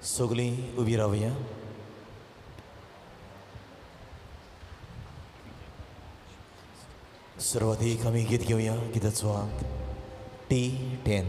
सगळीं उबी रावया. सुरवातीक आमी गीत घेवया. गिताचो अंक T10.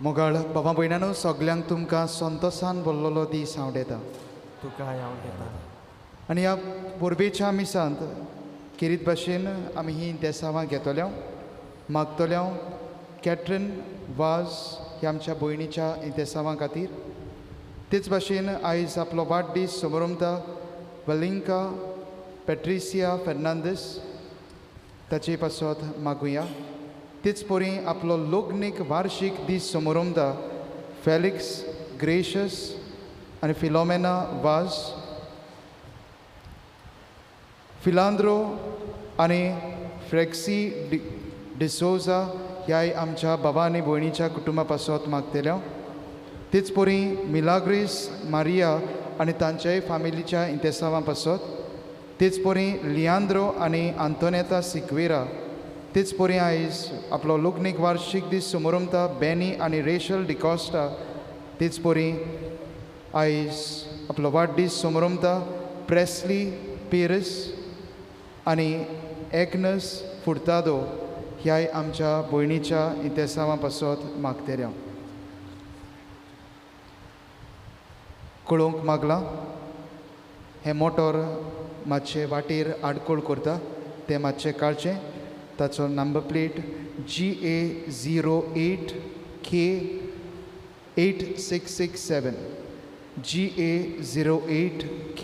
मोगाळ बाबा भयणानो, सगल्यांक तुमकां संतोसान बोल्लोलो दीस हांव दिता. तुका हांव दिता. आनी ह्या परबेच्या मिसांत खेरीत भाशेन आमी ही देसावां घेतल्या मागतल्या कॅटरीन वाज ह्या आमच्या भयणीच्या देसावां खातीर. तेच भाशेन आयज आपलो वाडदीस समरमता वलिंका पेट्रिसिया फेर्नांदीस ताचे पासत मागुया. तेच परी आपलो लग्नीक वार्शीक दीस समरमता फेलिक्स ग्रेशस आनी फिलोमेना वाज, फिलांद्रो आनी फ्रेक्सी डिसोजा ह्याय आमच्या बाबा आनी भयणीच्या कुटुंबा पासत मागतल्या. तेच परी मिलाग्रीस मारिया आनी तांच्याय फामिलीच्या इंतेसांवां पासत. तेच परी लियांद्रो आनी आंतोनेता सिक्वेरा. तेच परी आयज आपलो लग्नीक वार्शीक दीस समरमता बेनी आनी रेशल डिकॉस्टा. तेच परी आयज आपलो वाडदीस समरमता प्रेस्ली पेरिस आनी एग्नस फुर्तादो ह्याय आमच्या भयणीच्या इंतेसांवा पासत मागतेल्या. कळोवंक मागलां हें मोटोर मातशें वाटेर आडखळ करता तें मातशें काडचें. ताचो number plate GA 08 K 8667, GA 08 K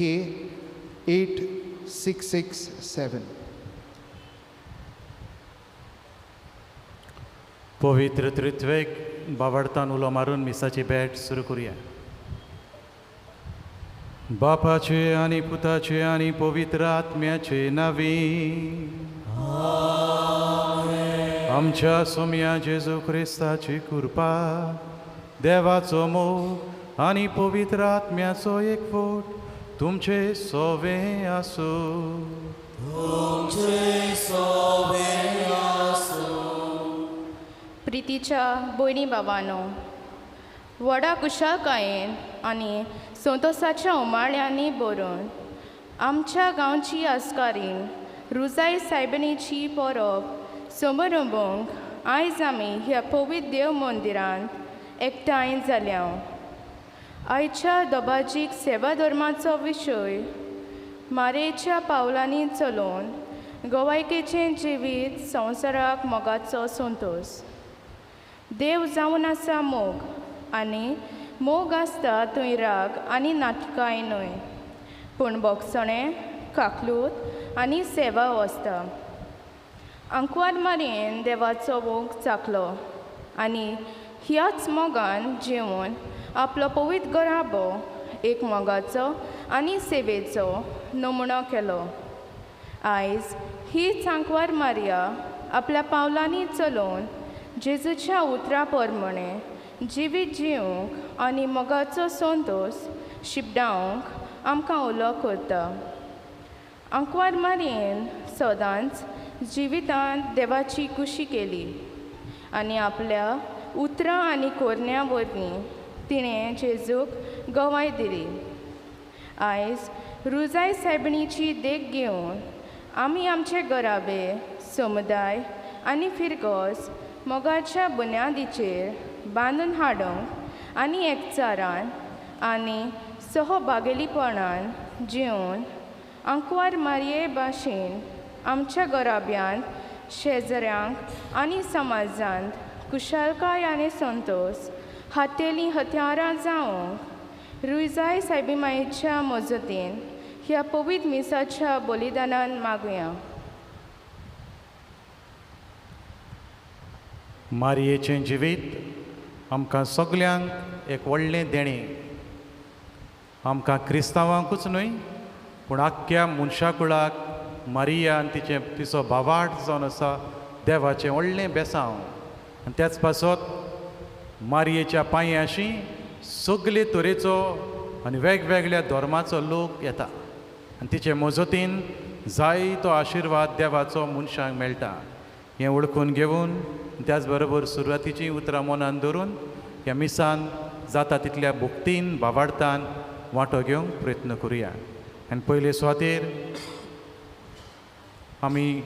8667. पवित्र त्रित्वेक बावडतान उलो मारून मिसाची भेट सुरू करुया. बापाचे आनी पुताचे आनी पवित्र आत्म्याचे नांवी आमच्या सोम्या जेजू क्रिस्ताची कृपा, देवाचो मोग आनी पवित्र आत्म्याचो एकवट तुमचे सोवे आसूं. प्रितीच्या भयणी बाबानो, व्हडा कुशाळकायेन आनी संतोसाच्या उमाळ्यांनी भरून आमच्या गांवची आस्कारीन रुजाय सायबिणीची परब समारंभूंक आयज आमी ह्या पवित्र देव मंदिरांत एकठांय जाल्या. आयच्या दबाजीक सेवा धर्माचो विशय मारेच्या पावलांनी चलोवन गोवायकेचें जिवीत संवसाराक मोगाचो संतोस. देव जावन आसा मोग आनी मोग आसता थंय राग आनी नाटकांय न्हय, पूण भोगसणें, काकलूत आनी सेवा आसता. आंकवार मारयेन देवाचो मोग चाखलो आनी ह्याच मोगान जिवन आपलो पवित्र घराबो एक मोगाचो आनी सेवेचो नमुनो केलो. आयज हीच आंकवार मारिया आपल्या पावलांनी चलोवन जेजूच्या उतरां प्रमाणें जिवीत जिवंक आनी मोगाचो संतोस शिपडावंक आमकां उलो करता. आंकवार मारयेन सदांच जिवितांत देवाची खुशी केली आनी आपल्या उतरां आनी कोरण्या वरवीं तिणें जेजूक गवाय दिली. आयज रुजाय सायबिणीची देख घेवन आमी आमचे घराबे, समुदाय आनी फिरगोज मोगाच्या बुन्यादीचेर बांदून हाडूंक आनी एकचारान आनी सहभागेलीपणान जिवन आंकवार मारये भाशेन आमच्या घराब्यांत, शेजऱ्यांक आनी समाजांत कुशालकाय आनी संतोस हातेलीं हत्यारां जावंक रुजाय सायबी मायेच्या मजतीन ह्या पवित्र मिसाच्या बलिदानान मागुया. मारयेचें जिवीत आमकां सगल्यांक एक व्हडलें देणें, आमकां क्रिस्तांवांकूच न्हय पूण आख्ख्या मनशाकुळाक मारिया आनी तिचें तिचो भावार्थ जावन आसा देवाचें व्हडलें बेसांव. आनी त्याच पासत मारयेच्या पांयांशी सगले तरेचो आनी वेगवेगळ्या धर्माचो लोक येता आनी तिचे मजतीन जायतो आशिर्वाद देवाचो मनशांक मेळटा. हें वळखून घेवन त्याच बरोबर सुरवातीचीं उतरां मनान धरून ह्या मिसान जाता तितल्या भक्तीन भावार्थान वांटो घेवंक प्रयत्न करुया. आनी पयले सुवातेर आमी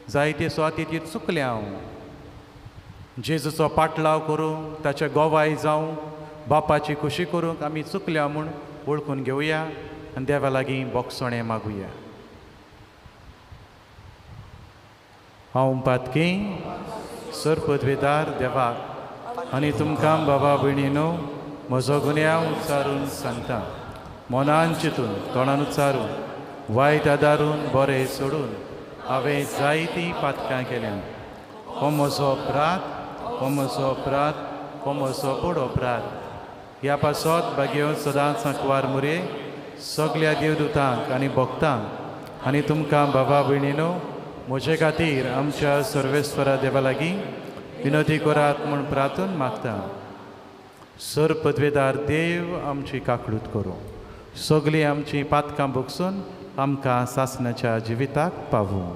जायते सुवातेचेर चुकले हांव जेजूचो पाटलाव करूंक, ताचे गोवाय जावंक, बापाची खुशी करूंक आमी चुकल्या म्हूण वळखून घेवया आनी देवा लागीं बोगसणें मागुया. हांव पातकी सरपदवेदार देवाक आनी तुमकां बाबा भयणीनो म्हजो गुन्यांव उच्चारून सांगता. मनान चिंतून, तोंडान उच्चारून, वायट आदारून, बरें सोडून हांवें जायतीं पातकां केल्यां. हो म्हजो अपराध, हो म्हजो अपराध, हो म्हजो व्हड अपराध. ह्या पासत भाग्यवंत सदांच सांकवार मुरे सगल्या देवदूतांक आनी भक्तांक आनी तुमकां बाबा भयणीनो म्हजे खातीर आमच्या सर्वेस्वरा देवा लागीं विनोदी करात म्हूण प्रार्थून मागता. सर पदवेदार देव आमची काकळूत करूं, सगळीं आमचीं पातकां भोगसून आमकां सासणाच्या जिविताक पावूं.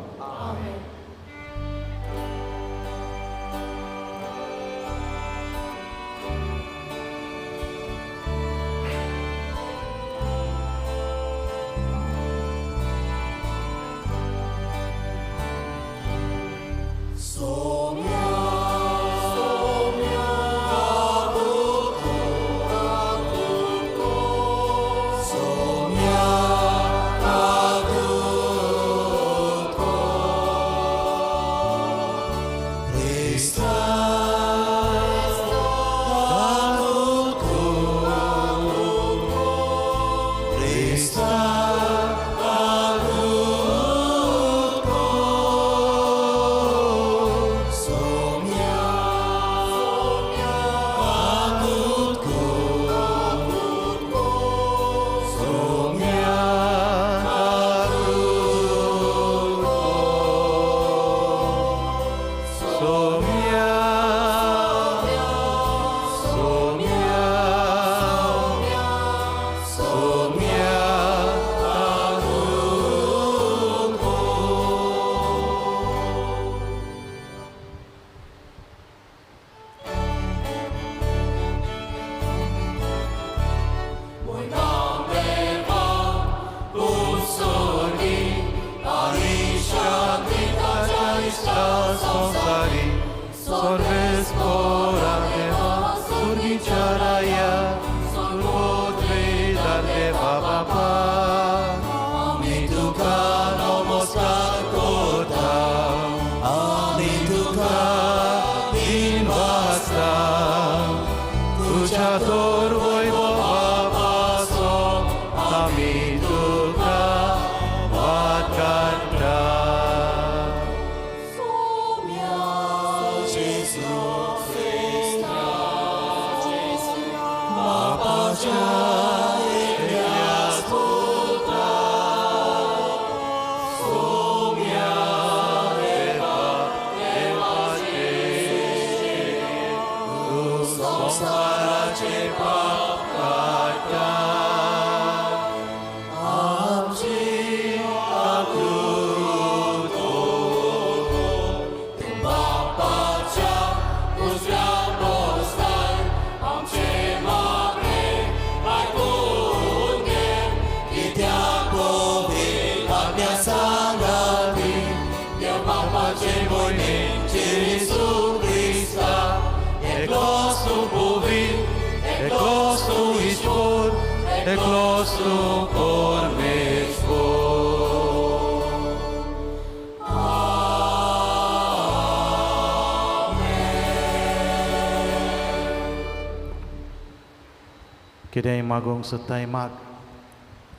कितेंय मागूंक सोदताय माग,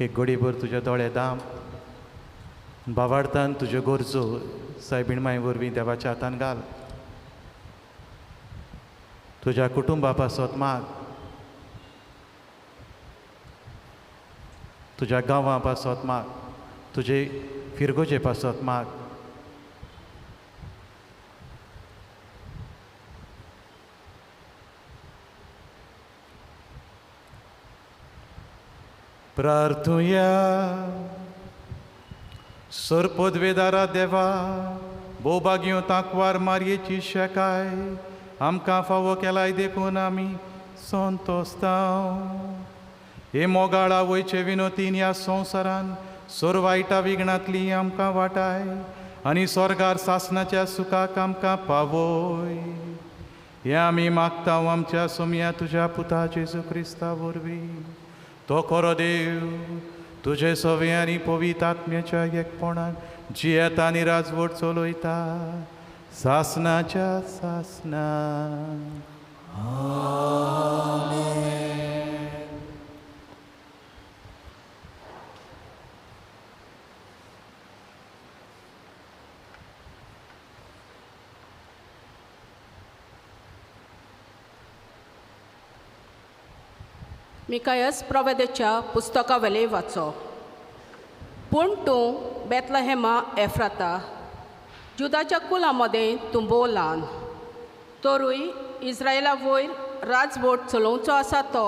एक घडीभर तुज्या दोळे दाम, बावार्थान तुज्यो गरजो सायबीण माय वरवीं देवाच्या हातान घाल. तुज्या कुटुंबा पासत माग, तुज्या गांवा पासत माग, तुजे फिरगोजे पासत माग. प्रार्थुया. सरपदवेदारा देवा, भोवभाग्यो तांकवार मारयेची शेकाय आमकां फावो केलाय देखून आमी संतोस्तांव. हे मोगाळ आवयचे विनोतीन ह्या संवसारान सोर वायटा विघ्नांतली आमकां वाटाय आनी स्वर्गार सासनाच्या सुखाक आमकां पावय. हें आमी मागता आमच्या सोमया तुज्या पुता जेजू क्रिस्ता वरवीं. तो खरो देव तुजे सवे आनी पवित्र आत्म्याच्या एकपणान जियेता आनी राजवट चलयता सासनाच्या सासना. मिकायस प्रवेदेच्या पुस्तका वेले वाचो. पूण तूं बेतलहेमा एफ्राता, जुदाच्या कुला मदें तूं भोव ल्हान, तरूय इस्रायला वयर राजवट चलोवचो आसा तो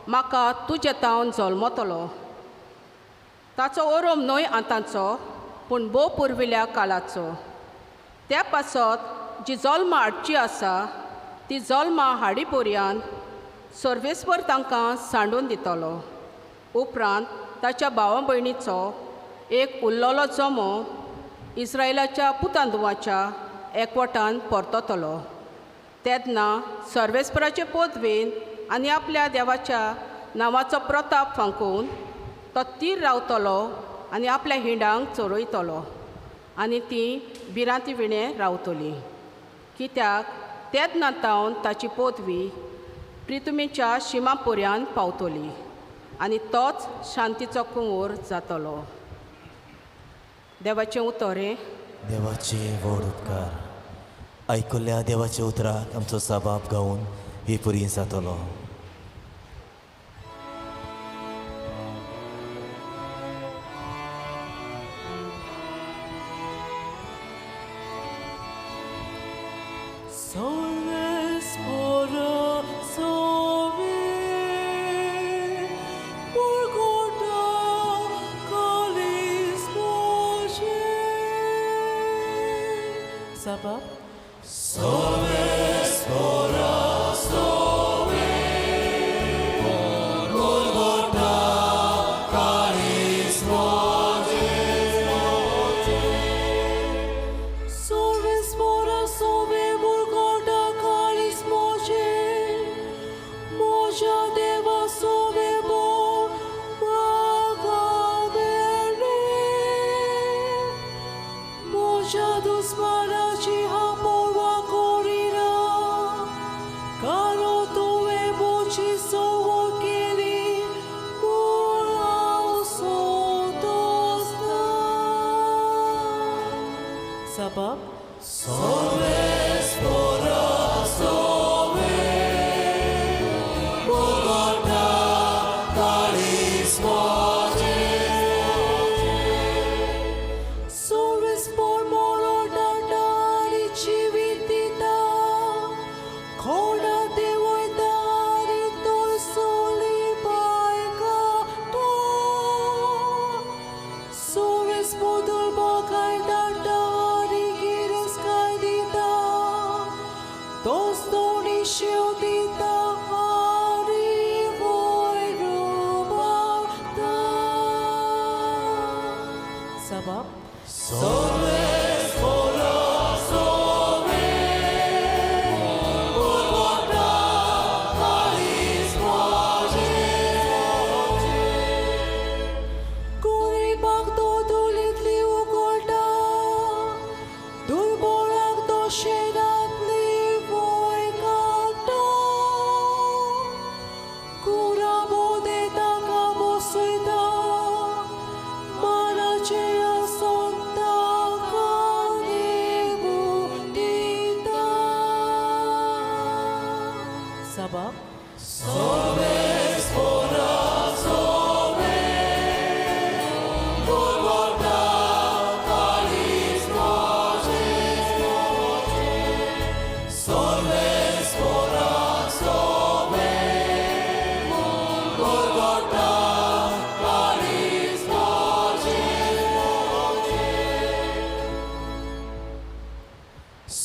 म्हाका तुजे तावन जल्मतलो. ताचो ओरोम न्हय आतांचो, पूण भोव पुर्विल्ल्या काळाचो. त्या पासत जी जल्मां हाडची आसा ती जल्मां हाडी पर्यंत सर्वेस्पर तांकां सांडून दितलो. उपरांत ताच्या भावा भयणीचो एक उरलेलो जमो इस्रायलाच्या पुतांदुवाच्या एकवटान परततलो. तेन्ना सर्वेस्पराचे पदवेन आनी आपल्या देवाच्या नांवाचो प्रताप फांकून तो तीर रावतलो आनी आपल्या हिंडांक चरयतलो आनी ती भिरांती विणें रावतली. कित्याक तेन्ना तावन ताची पदवी प्रितुमीच्या शिमा पर्यान पावतली आनी तोच शांतीचो कुंवर जातलो. देवाचें उतर हें. देवाचे व्हड उपकार. आयकुल्ल्या देवाच्या उतराक आमचो साबाब गावन ही पुरी जातलो.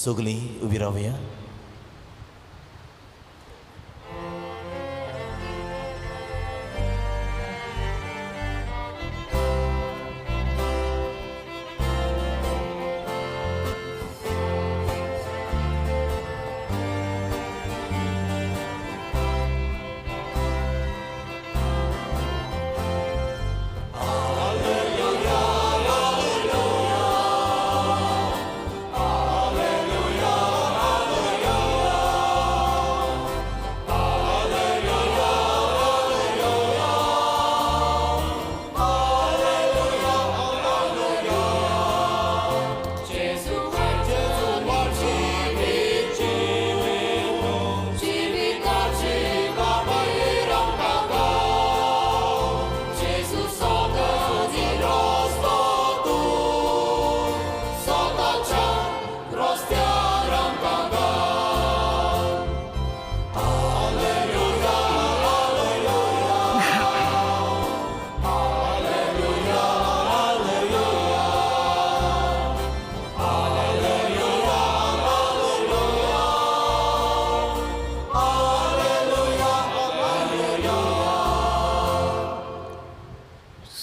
सगळीं उबी रावया.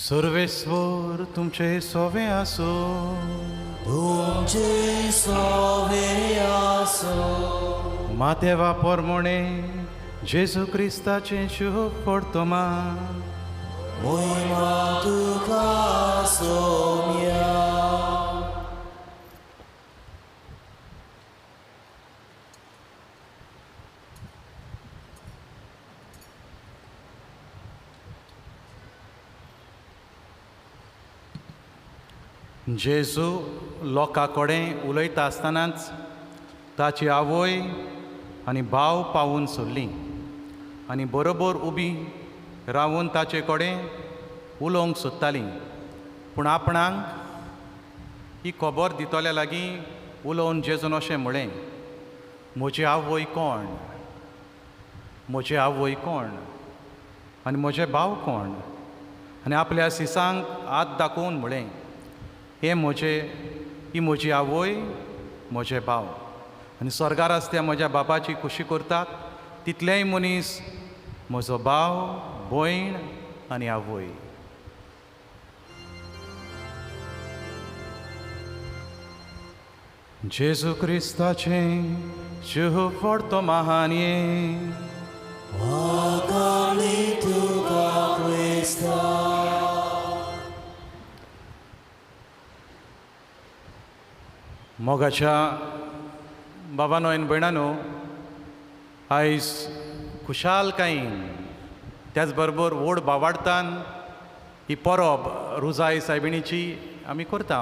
सर्वेस्वर तुमचे सोवे आसो, तुमचे सोवे आसो. मातेवा पोरमोणे जेजू क्रिस्ताचें शुभ पडतोमा मोहिमा तुका सोम्या. जेजू लोकां कडेन उलयता आसतनाच ताची आवय आनी भाव पावून सोडली आनी बरोबर उबी रावून ताचे कडेन उलोवंक सोदतालीं. पूण आपणाक ही खबर दितल्या लागीं उलोवन जेजून अशें म्हळें, म्हजी आवय कोण, म्हजी आवय कोण आनी म्हजे भाव कोण? आनी आपल्या सिसांक हात दाखोवन म्हळें, हे म्हजे, ही म्हजी आवय, म्हजे भाव. आनी स्वर्गार आसत्या म्हज्या बापाची खुशी करतात तितलेय मनीस म्हजो भाव, भयण आनी आवय. जेजू क्रिस्ताचें शुभ वर्तमानये. मोगाच्या बाबानो आनी भयणानो, आयज खुशालकायेन त्याच बरोबर व्हड बावाडतान ही परब रुजाय सायबिणीची आमी करता.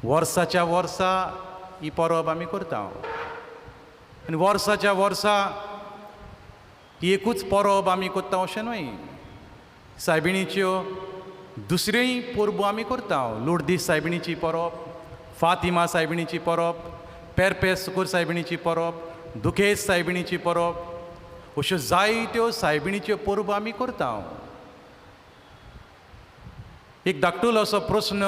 वर्साच्या वर्सा ही परब आमी करता आनी वर्साच्या वर्सा ही एकूच परब आमी करता अशें न्हय, सायबिणीच्यो दुसऱ्योय परबो आमी करता. लोर्दीस सायबिणीची परब, फातिमा सायबिणीची परब, पेरपेस सुकूर सायबिणीची परब, दुखेस सायबिणीची परब, अश्यो जायत्यो सायबिणीच्यो परबो आमी करता. एक धाकटुलो असो प्रस्न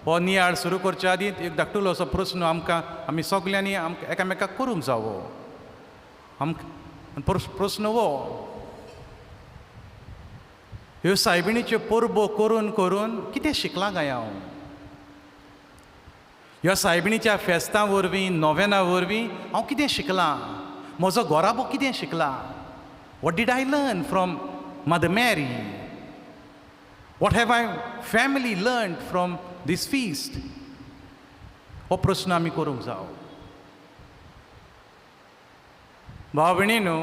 हो नियाळ सुरू करच्या आदीं एक धाकटुलो असो प्रस्न आमकां आमी सगल्यांनी आमकां एकामेकाक करूंक जावो. आमकां प्रस्न हो, ह्यो सायबिणीच्यो परबो करून करून कितें शिकलां काय हांव? ह्या सायबिणीच्या फेस्तां वरवीं, नोवेनां वरवीं हांव कितें शिकलां? म्हजो घोराबो कितें शिकला? What did I learn from Mother Mary? What have I family learn from this feast? हो प्रस्न आमी करूंक जावो. भाव भयणी न्हू,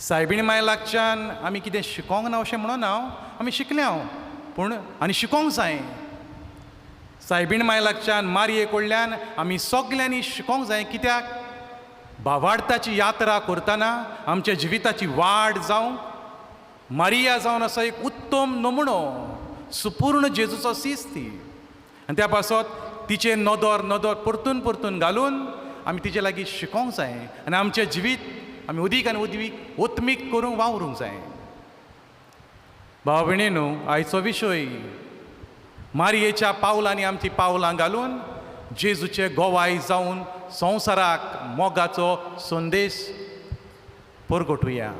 सायबीण माय लागच्यान आमी कितें शिकोंक ना अशें म्हणून हांव, आमी शिकले हांव, पूण आनी शिकोंक जाय. सायबीण माय लागच्यान, मारये कडल्यान आमी सगल्यांनी शिकोंक जाय. कित्याक? भावार्थाची यात्रा करतना आमच्या जिविताची वाड जावंक मारिया जावन असो एक उत्तम नमुनो, सुपूर्ण जेजूचो सीस ती. आनी त्या पासत तिचेर नदर नदर परतून परतून घालून आमी तिचे लागीं शिकोंक जाय आनी आमचें जिवीत आमी उदीक आनी उदीक ओत्मीक करूंक वावरूंक जाय. भाव भयणी न्हू, आयचो विशय मारयेच्या पावलांनी आमची पावलां घालून जेजूचे गोवाय जावन संवसाराक मोगाचो संदेश परगटुया.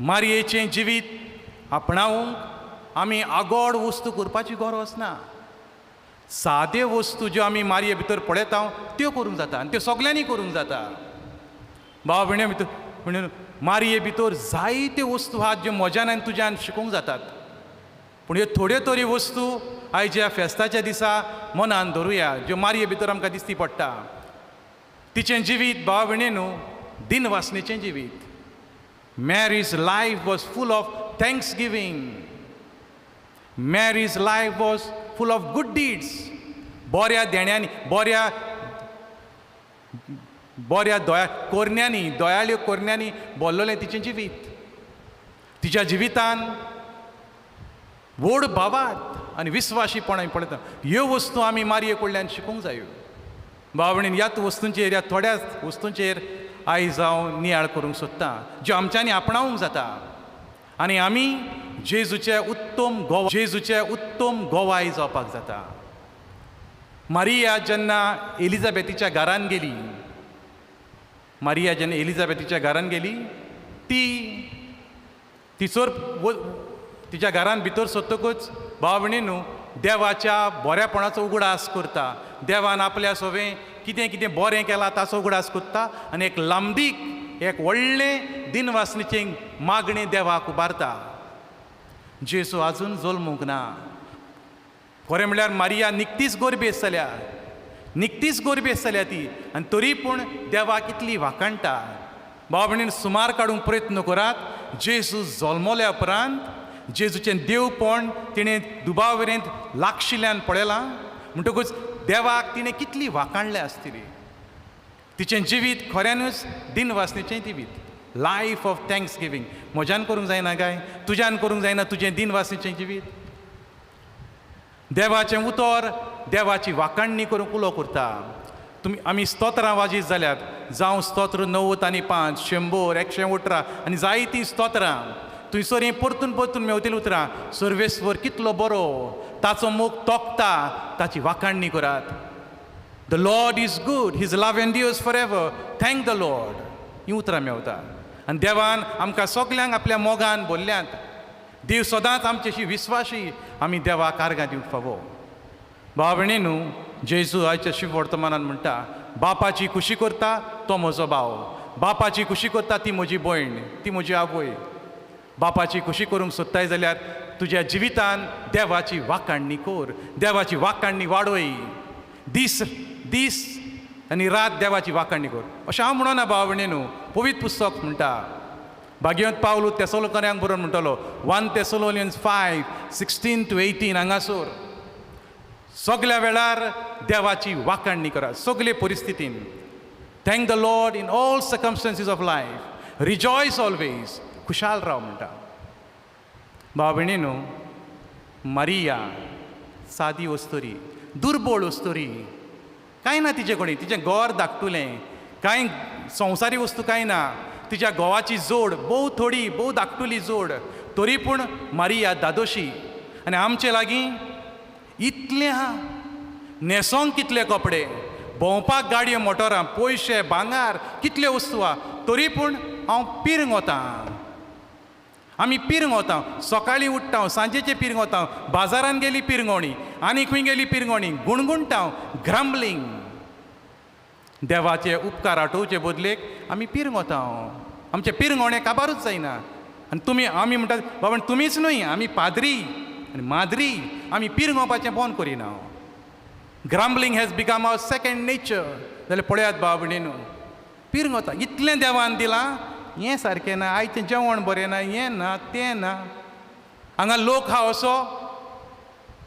मारयेचें जिवीत आपणावंक आमी आगोड वस्तू करपाची गरज ना. साद्यो वस्तू ज्यो आमी मारये भितर पळयता त्यो करूंक जाता आनी त्यो सगल्यांनी करूंक जाता. भाव भयणी भितर म्हणून मारये भितर जायत्यो वस्तू आहात ज्यो म्हज्यान आनी तुज्यान शिकूंक जातात, पूण ह्यो थोड्यो तरी वस्तू आयज ह्या फेस्ताच्या दिसा मनान धरुया ज्यो मारये भितर आमकां दिसती पडटा. तिचें जिवीत भाव भयणी न्हू दिनवासनेचें जिवीत. Mary's life was full of thanksgiving. Mary's life was full of good deeds. बऱ्या देण्यांनी, बऱ्या बऱ्या दया कोरण्यांनी, दयाळ्यो कोरण्यांनी भरलेलें तिचें जिवीत. तिच्या जिवितान व्हड भावार्थ आनी विस्वाशीपण आमी पळयता. ह्यो वस्तू आमी मारये कडल्यान शिकूंक जायो. भाव भयणीन, ह्याच वस्तूंचेर, ह्या थोड्या वस्तूंचेर आयज हांव नियाळ करूंक सोदतां ज्यो आमच्यांनी आपणावंक जाता आनी आमी जेजूचे उत्तम गोवा जेजूचे उत्तम गोवाय जावपाक जाता. मारिया जेन्ना एलिझाबेथीच्या घरान गेली, मारिया जेन्ना एलिझाबेथीच्या घरान गेली, ती तिचोर तिच्या घरान भितर सोदतकूच भाव भयणी न्हू देवाच्या बऱ्यापणाचो उगडास करता. देवान आपल्या सोवें कितें कितें बरें केलां ताचो उगडास करता आनी एक लांबदीक एक व्हडलें दिनवासनेचें मागणें देवाक उबारता. जेजू आजून जल्मूंक ना. खरें म्हणल्यार मारिया निकतीच गोरबेस जाल्या, निकतीच गोरबेस जाल्या ती, आनी तरी पूण देवाक इतली वाखाणटा. भाव भयणीन, सुमार काडूंक प्रयत्न करात, जेजू जल्मल्या उपरांत जेजूचें देवपण तिणें दुबावरेंत लागशिल्ल्यान पळयलां. म्हणटकूच देवाक तिणें कितली वाखाणल्या आसतली. तिचें जिवीत खऱ्यानूच दिनवासणेचें जिवीत, लायफ ऑफ thanks giving. म्हज्यान करूंक जायना काय, तुज्यान करूंक जायना तुजें दिनवासणेचें जिवीत? देवाचें उतर देवाची वाखाणणी करूंक उलो करता. तुमी आमी स्तोत्रां वाजीत जाल्यात, जावं स्तोत्र 90 आनी 5, 100, 118 आनी जायतीं स्तोत्रां. थंयसर हीं परतून परतून मेवतलीं उतरां, सर्वेस्वर कितलो बरो, ताचो मोग तोखता, ताची वाखाणणी करात. The Lord is good, his love endures for ever, thank the Lord. हीं उतरां मेवता. आनी देवान आमकां सगल्यांक आपल्या मोगान भरल्यात. देव सदांच आमच्याशी विस्वाशी, आमी देवाक आर्गां दिवंक फावो. भाव भयणी न्हू, जेजू आयच्या शिव वर्तमानान म्हणटा, बापाची खुशी करता तो म्हजो भाव, बापाची खुशी करता ती म्हजी भयण, ती म्हजी आवय. बापाची खुशी करूंक सोदताय जाल्यार तुज्या जिवितान देवाची वाखाणणी कर, देवाची वाखाणणी वाडय. दीस दीस आनी रात देवाची वाखाणणी कर. अशें हांव म्हणना भाव भयणी न्हू, पवित्र पुस्तक म्हणटा. भाग्यवंत पावलू तेसलोकऱ्यांक बरोवन म्हणटलो, 1 Thessalonians 5:16 to 18 हांगासर सगल्या वेळार देवाची वाखाणणी करा, सगले परिस्थितीन. Thank the Lord in all circumstances of life, rejoice always, खुशाल राव म्हणटा. भाव भयणी न्हू, मारिया सादी वस्तुरी, दुर्बळ वस्तुरी, कांय ना तिचे कडेन, तिचें घर धाकटुलें, कांय संवसारी वस्तू कांय ना, तिच्या घोवाची जोड भोव थोडी, भोव धाकटुली जोड, तरी पूण मारिया दादोशी. आनी आमचे लागीं इतलें आहा, न्हेसोंक कितले कपडे, भोंवपाक गाडयो मोटरां, पयशे भांगार, कितल्यो वस्तू आहा, तरी पूण हांव पिरंग वतां. आमी पिरंग वता, सकाळीं उठ्ठा, सांजेचें पिरंग वता, बाजारान गेली पिरंगोणी, आनी खंय गेली पिरंगोणी, गुणगुणटा, ग्रंबलिंग. देवाचे उपकार आठोवचे बदलेक आमी पिरंग वता. आमचें पिरंगोणें काबारूच जायना. आनी तुमी आमी म्हणटात, बाबा तुमीच न्हय, आमी पाद्री आनी माद्री, आमी पिरंगोवपाचें बंद करिना. Grumbling has become our second nature. जाल्यार पळयात भाव भयणी न्हू, पिरंग वता. इतलें देवान दिलां, हें सारकें ना, आयचें जेवण बरें ना, हें ना तें ना. हांगा लोक आहा असो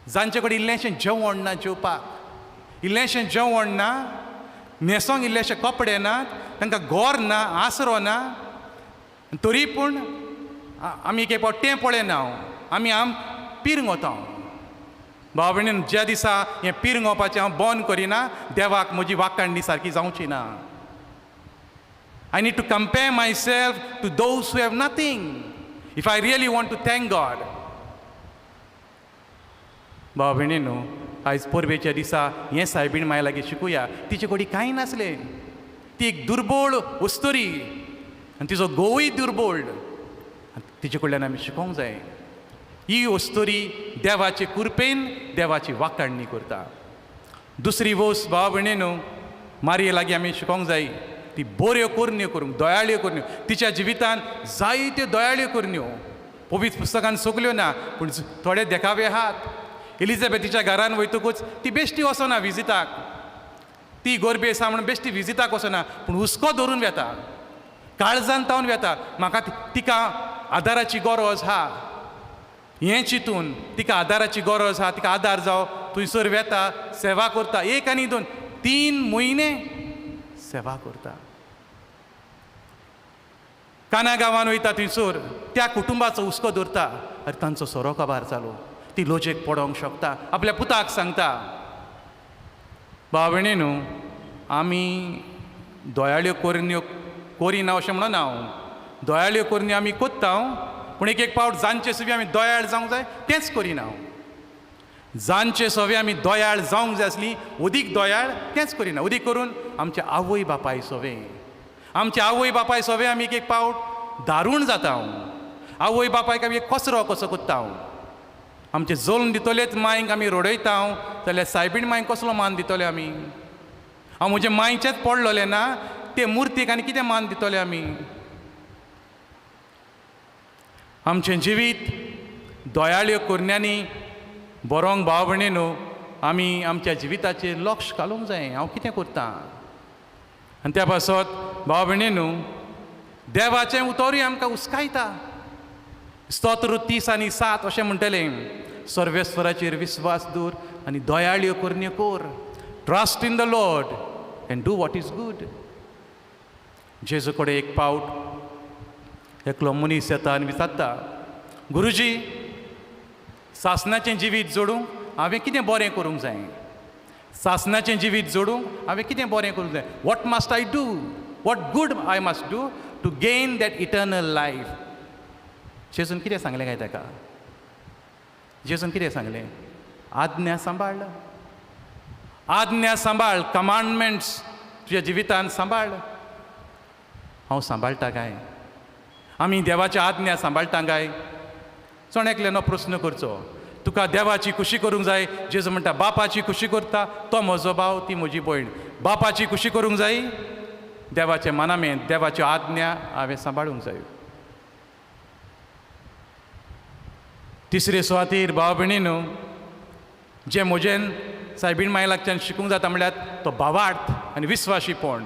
जांचे कडेन इल्लेंशें जेवण ना जेवपाक, इल्लेंशें जेवण ना, न्हेसोंक इल्लेशे कपडे ना, तांकां घर ना, आसरो ना, तरी पूण आमी एक फावट तें पळयना, आमी आम पिरंग वता. भाव भयणीन, ज्या दिसा हें पिरंगोवपाचें हांव बंद करिना, देवाक म्हजी वाखाणणी सारकी जावची ना. I need to compare myself to those who have nothing if I really want to thank God. भाव भयणी न्हू, आयज परबेच्या दिसा हें सायबीण माय लागीं शिकुया. तिचे कडेन कांय नासलें, ती एक दुर्बळ वस्तुरी आनी तिचो घोवूय दुर्बळ. तिचे कडल्यान आमी शिकोंक जाय. ही वस्तुरी देवाचे कृपेन देवाची वाखाणणी करता. दुसरी वस्त भाव भयणी न्हू, मारये लागीं आमी शिकोंक जाय, ती बऱ्यो करण्यो करूंक, दयाळ्यो करण्यो. तिच्या जिवितान जायत्यो दयाळ्यो करण्यो, पवित्र पुस्तकान सगल्यो ना, पूण थोडे देखावे आहात. एलिझाबेथीच्या घरान वयतकूच ती बेश्टी वचना विजिताक, ती गोरबे आसा म्हणून बेश्टी विजिताक वचना, पूण हुस्को धरून वेता, काळजान तावन वेता. म्हाका तिका आदाराची गरज आहा हें चिंतून, तिका आदाराची गरज आहा, तिका आदार जावं, थंयसर वेता, सेवा करता. 1 आनी 2 3 म्हयने सेवा करता. काना गांवान वयता, थंयसर त्या कुटुंबाचो हुस्को दवरता. आनी तांचो सोरो काबार जालो, ती लोजेक पडोंक शकता, आपल्या पुताक सांगता. भाव भयणी न्हू, आमी दयाळ्यो करण्यो करिना अशें म्हणना हांव, दयाळ्यो करण्यो आमी कोत्ता, पूण एक एक फावट जांचे सवी आमी दयाळ जावंक जाय तेंच करिना. जांचे सवे आमी दयाळ जावंक जाय आसली, अदीक दयाळ तेंच करिना. अदीक करून आमच्या आवय बापाय सवे, आमच्या आवय बापाय सवे आमी एक एक फावट दारूण जाता. आवय बापायक आमी एक कचरो कसो कोत्ता. आमचे जल्म दितलेच मांयक आमी रडयता, जाल्यार सायबीण मांयक कसलो मान दितले आमी? हांव म्हजे मांयचेच पडलोलें ना ते मुर्तीक आनी कितें मान दितले आमी? आमचें जिवीत दयाळ्यो करण्यांनी बरोवंक भाव भयणी न्हू, आमी आमच्या जिविताचेर लक्ष घालूंक जाय, हांव कितें करतां. आनी त्या पासत भाव भयणी न्हू, देवाचें उतरूय आमकां हुस्कायता. स्तोत्र 30 आणि 7 अशें म्हणटलें, सर्वेस्वराचेर विस्वास दवर आनी दयाळ्यो करण्यो कोर. Trust in the Lord and do what is good. जेजू कडेन एक पावट एकलो मनीस येता आनी विचारता, गुरुजी, सासनाचें जिवीत जोडूंक हांवें कितें बरें करूंक जाय? सासनाचें जिवीत जोडूंक हांवें कितें बरें करूंक जाय? What must I do? What good I must do to gain that eternal life? जेजून कितें सांगलें काय ताका? जेजून कितें सांगलें? आज्ञा सांबाळ, आज्ञा सांबाळ, कमांडमेंट्स तुज्या जिवितान सांबाळ. हांव सांबाळटा काय? आमी देवाच्या आज्ञा सांबाळटा काय? चण एकल्यान प्रस्न करचो, तुका देवाची खुशी करूंक जाय. जेजू म्हणटा, बापाची खुशी करता तो म्हजो भाव, ती म्हजी भयण. बापाची खुशी करूंक जाय, देवाचें मनामेंत, देवाच्यो आज्ञा हांवें सांबाळूंक जाय. तिसरे सुवातीर भाव भयणीनो, जें म्हजेन सायबीण माय लागच्यान शिकूंक जाता म्हणल्यार तो भावार्थ आनी विस्वाशीपण.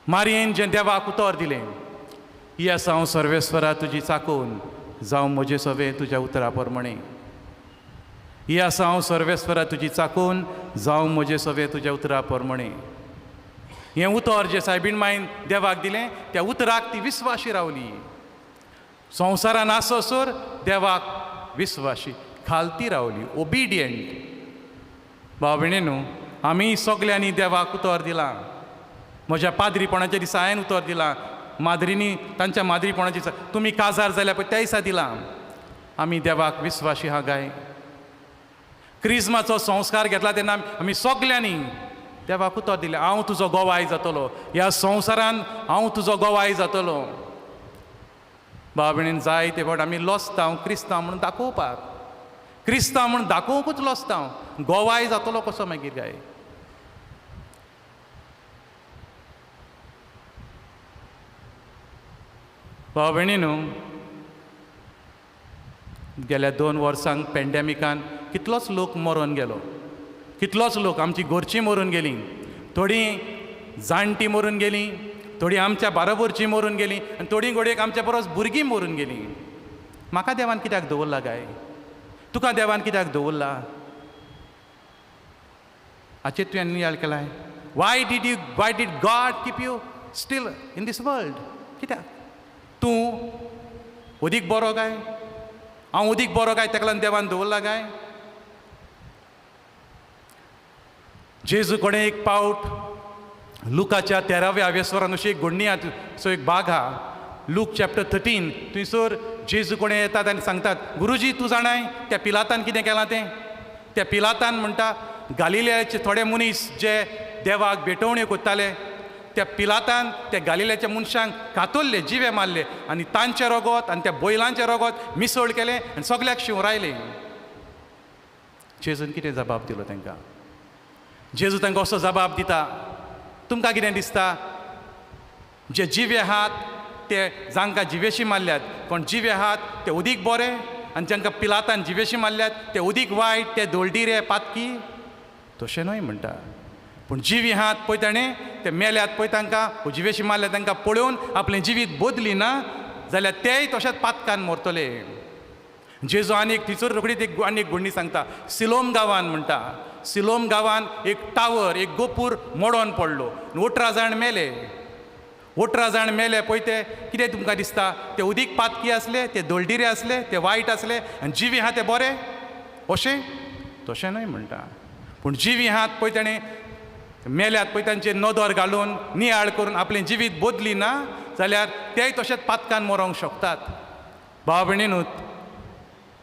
मारयेन जें देवाक उतर दिलें, ही आसा हांव सर्वेस्वरा तुजी चाकून, जावं म्हजें सवें तुज्या उतरा प्रमाणे. ही आसा हांव सर्वेस्वरा तुजी चाकून, जावं म्हजें सवें तुज्या उतरा प्रमाणे. हें उतर जें सायबीण मायन देवाक दिलें, त्या उतराक ती विस्वाशी रावली. संवसारान आसोसर देवाक विस्वाशी खालती रावली, ओबिडियंट. भाव भयणीनो, आमी सगल्यांनी देवाक उतर दिलां. म्हज्या पाद्रीपणाच्या दिसा हांवें उतर दिलां, माद्रिनी तांच्या माद्रीपणाच्या दिसा, तुमी काजार जाल्या पळय त्या दिसा दिलां. आमी देवाक विस्वाशी हा काय? क्रिज्माचो संस्कार घेतला तेन्ना आमी सगल्यांनी देवाक उतर दिलें, हांव तुजो गोवाय जातलो, ह्या संवसारान हांव तुजो गोवाय जातलो. भाव भयणीन, जाय ते फावट आमी लजता क्रिस्तांव म्हणून दाखोवपाक. क्रिस्तांव म्हणून दाखोवंकूच लजता. गोवाय जातलो कसो मागीर काय? भाव भयणीनो, गेल्या 2 वर्सांक पेंडेमिकान कितलोच लोक मरोन गेलो. कितलोच लोक आमची घरचीं मरून गेलीं, थोडीं जाणटीं मरून गेलीं, थोडीं आमच्या बाराबरचीं मरून गेलीं आनी थोडीं घडयेक आमच्या परस भुरगीं मरून गेलीं. म्हाका देवान कित्याक दवरला काय? तुका देवान कित्याक दवरला हाचेर तुवें नियाळ केलाय? Why did God keep you still in this world? कित्याक? तूं अदीक बरो काय? हांव अदीक बरो काय ताका लागून देवान दवरला काय? जेजू कडेन एक पावट लुकाच्या 13व्या आवेस्वरान अशी एक घडणी आहा, सो एक भाग आहा, लूक चॅप्टर 13. थंयसर जेजू कडेन येतात आनी सांगतात, गुरुजी, तूं जाणाय त्या पिलातान कितें केलां तें? त्या पिलातान म्हणटा, गालिलियाचे थोडे मनीस जे देवाक भेटवण्यो करताले, त्या पिलातान त्या गालिल्याच्या मनशांक कातरले, जिवे मारले आनी तांचें रगत आनी त्या बैलांचें रगत मिसळ केलें आनी सगल्याक शिंवरायलें. जेजून कितें जबाब दिलो तांकां? जेजू तांकां असो जबाब दिता, तुमकां कितें दिसता? जे जिवे आहात ते, जांकां जिवेशी मारल्यात, कोण जिवे आहात ते अदीक बरे आनी जांकां पिलातान जिवेशी मारल्यात ते अदीक वायट, ते दोलडिरे पातकी? तशें न्हय म्हणटा, पूण जिवी आहात पळय ताणें ते मेल्यात पळय तांकां जिवेशी मारल्यात तांकां पळोवन आपलें जिवीत बदली ना जाल्यार तेय तशेंच पातकान मरतले. जेजू आनी एक थंयसर रोखडीच एक आनी एक घडणी सांगता. सिलोम गांवान म्हणटा, सिलोम गांवान एक टावर, एक गोपूर मोडोन पडलो, 18 जाण मेले. 18 जाण मेले पळय, ते कितें तुमकां दिसता? ते अदीक पातकी आसले, ते दोलडिरे आसले, ते वायट आसले आनी जिवी आहा ते बरे अशें? तशें न्हय म्हणटा, पूण जिवी आहात पळय ताणें मेल्यात पळय तांचेर नदर घालून नियाळ करून आपलें जिवीत बदली ना जाल्यार तेय तशेंच पातकान मरोंक शकतात. भाव भयणीनूत,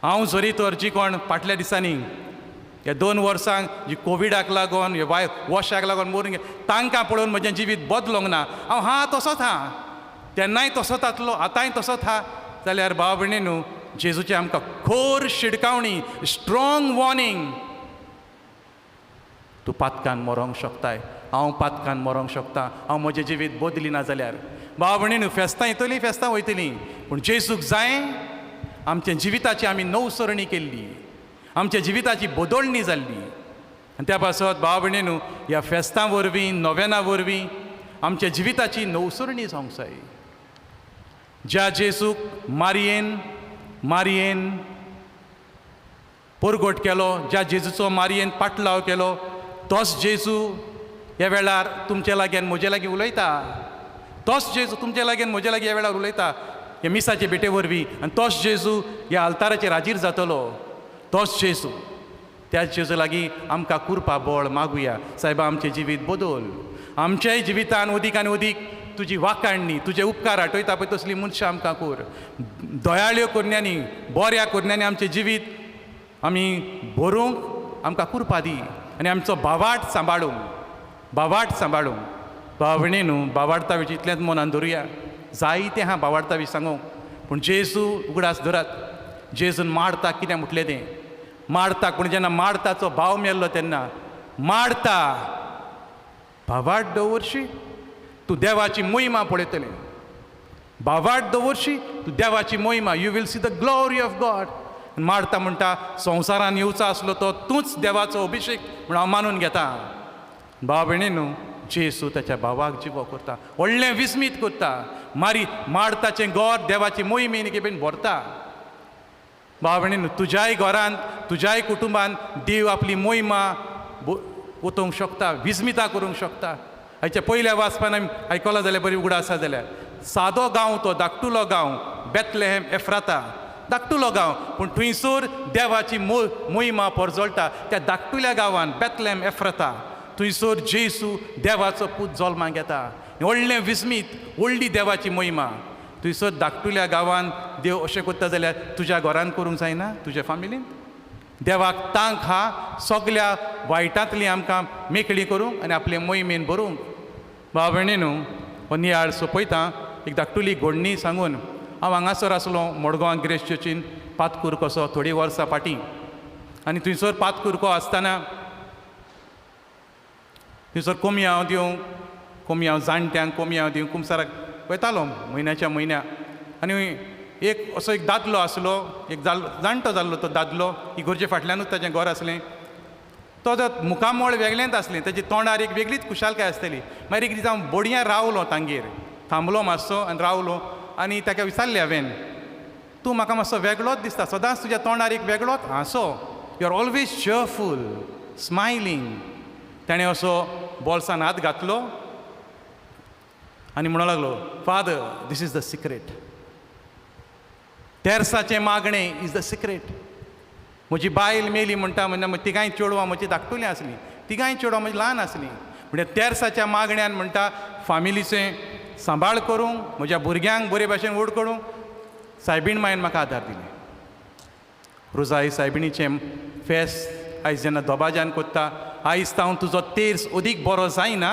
हांव जरी तर जी कोण फाटल्या दिसांनी ह्या 2 वर्सांक जी कोविडाक लागून वाय वॉशाक लागून मरून गेले तांकां पळोवन म्हजें जिवीत बदलोंक ना, हांव हा तसोच हा, तेन्नाय तसोच आसलो, आतांय तसोच हा, जाल्यार भाव भयणीनू, जेजूची आमकां खोर शिडकावणी, स्ट्रॉंग वॉर्निंग, तूं पातकान मरोंक शकताय, हांव पातकान मरोंक शकता, हांव म्हजें जिवीत बदली ना जाल्यार. भाव भयणीनू, फेस्तां येतलीं, फेस्तां वयतलीं, पूण जेजूक जाय आमच्या जिविताची आमी नवसरणी केल्ली, आमच्या जिविताची बदलणी जाल्ली. आनी त्या पासत भाव भयणीनू, ह्या फेस्तां वरवीं, नोवेना वरवीं आमच्या जिविताची नवसरणी जावंक जाय. ज्या जेजूक मारयेन मारयेन परगट केलो, ज्या जेजूचो मारयेन पाटलाव केलो, तोच जेजू ह्या वेळार तुमचे लागीं आनी म्हजे लागीं उलयता. तोच जेजू तुमचे लागीं आनी म्हजे लागीं ह्या वेळार उलयता ह्या मिसाचे भेटे वरवीं. आनी तोच जेजू ह्या आल्ताराचेर हाजीर जातलो. तोच जेजू, त्याच जेजू लागीं आमकां कुरपा बळ मागुया. सायबा, आमचें जिवीत बदल, आमच्याय जिवितान अदीक आनी अदीक तुजी वाखाणणी, तुजे उपकार आठयता पळय तसली मनशां आमकां कर. दयाळ्यो करण्यांनी, बऱ्या करण्यांनी आमचें जिवीत आमी भरूंक आमकां कुरपा दी आनी आमचो भावार्थ सांबाळूंक, भावार्थ सांबाळूंक. भाव भयणी न्हू, भावार्था विशीं इतलेंच मनान धरुया. जायतें आहा भावार्था विशीं सांगूंक, पूण जेजू उगडास धरात. जेजून मार्ताक कितें म्हटलें तें, मार्ताक पूण जेन्ना मार्ताचो भाव मेल्लो तेन्ना, मार्ता भावार्थ दवरशी तूं देवाची मोहिमा पळयतलें. भावार्थ दवरशी तूं देवाची मोहिमा, you will see the glory of God. Martha म्हणटा, संवसारान येवचो आसलो तो तूंच देवाचो अभिशेक म्हूण हांव मानून घेता. भाव भयणी न्हू, जेजू ताच्या भावाक जिवो करता, व्हडलें विस्मीत करता. मारी मार्ताचें घर देवाची मोहिमेन बेन भरता. भाव भयणी न्हू, तुज्याय घरांत, तुज्याय कुटुंबान देव आपली मोहिमा ओतोवंक शकता, विस्मिता करूंक शकता. हाच्या पयल्या वाचपान आमी आयकलां जाल्यार बरी उगडा आसा जाल्यार, सादो गांव तो, धाकटुलो गांव, बेतलेहेम एफ्राता, धाकटुलो गांव, पूण थंयसर देवाची मोहिमा परजळटा. त्या धाकटुल्या गांवान बेतलेहेम एफ्राता थंयसर जेजू देवाचो पूत जल्माक येता. व्हडलें विस्मीत, व्हडली देवाची मोहिमा थंयसर धाकटुल्या गांवान देव अशें करता जाल्यार तुज्या घरान करूंक जायना, तुज्या फामिलीन? देवाक तांक हा सगल्या वायटांतली आमकां मेकळी करूंक आनी आपले मोहिमेन भरूंक. भाव भयणी न्हू, हो नियाळ सोंपयता एक धाकटुली घडणी सांगून. हांव हांगासर आसलो मडगांव ग्रेस चर्चीन पातकूर कसो थोडीं वर्सां फाटीं, आनी थंयसर पातकुरको आसतना थंयसर कोमयांव दिवंक, कोमयांव जाणट्यांक कोमयांव दिवंक कुमसाराक वयतालो म्हयन्याच्या म्हयन्या. आनी एक असो एक दादलो आसलो, एक जाणटो जाल्लो तो दादलो, इगोर्जे फाटल्यानूच ताचें घर आसलें. तो जो मुखामळ वेगळेंच आसलें, ताजे तोंडार एक वेगळीच खुशालकाय आसतली. मागीर एक दीस हांव बोडयां रावलो तांगेर, थांबलो मातसो आनी रावलो आनी ताका विचारलें हांवें, तूं म्हाका मातसो वेगळोच दिसता, सदांच तुज्या तोंडार एक वेगळोच हांसो, you are always cheerful, smiling. ताणें असो बोल्सान हात घातलो आनी म्हणूंक लागलो, father, this is the secret. तेर्साचें मागणें is the secret. म्हजी बायल मेली म्हणटा, म्हणटा तिगांय चेडवां म्हजी धाकटुलीं आसलीं, तिगांय चेडवां म्हजी ल्हान आसलीं. म्हणजे तेर्साच्या मागण्यान म्हणटा फामिलीचें सांबाळ करूंक, म्हज्या भुरग्यांक बरे भाशेन व्हड करूंक सायबीण मायन म्हाका आदार दिले. रोजाई सायबिणीचें फेस्त आयज जेन्ना दबाज्यान कोत्ता, आयज तावन तुजो तेर्स अदीक बरो जायना,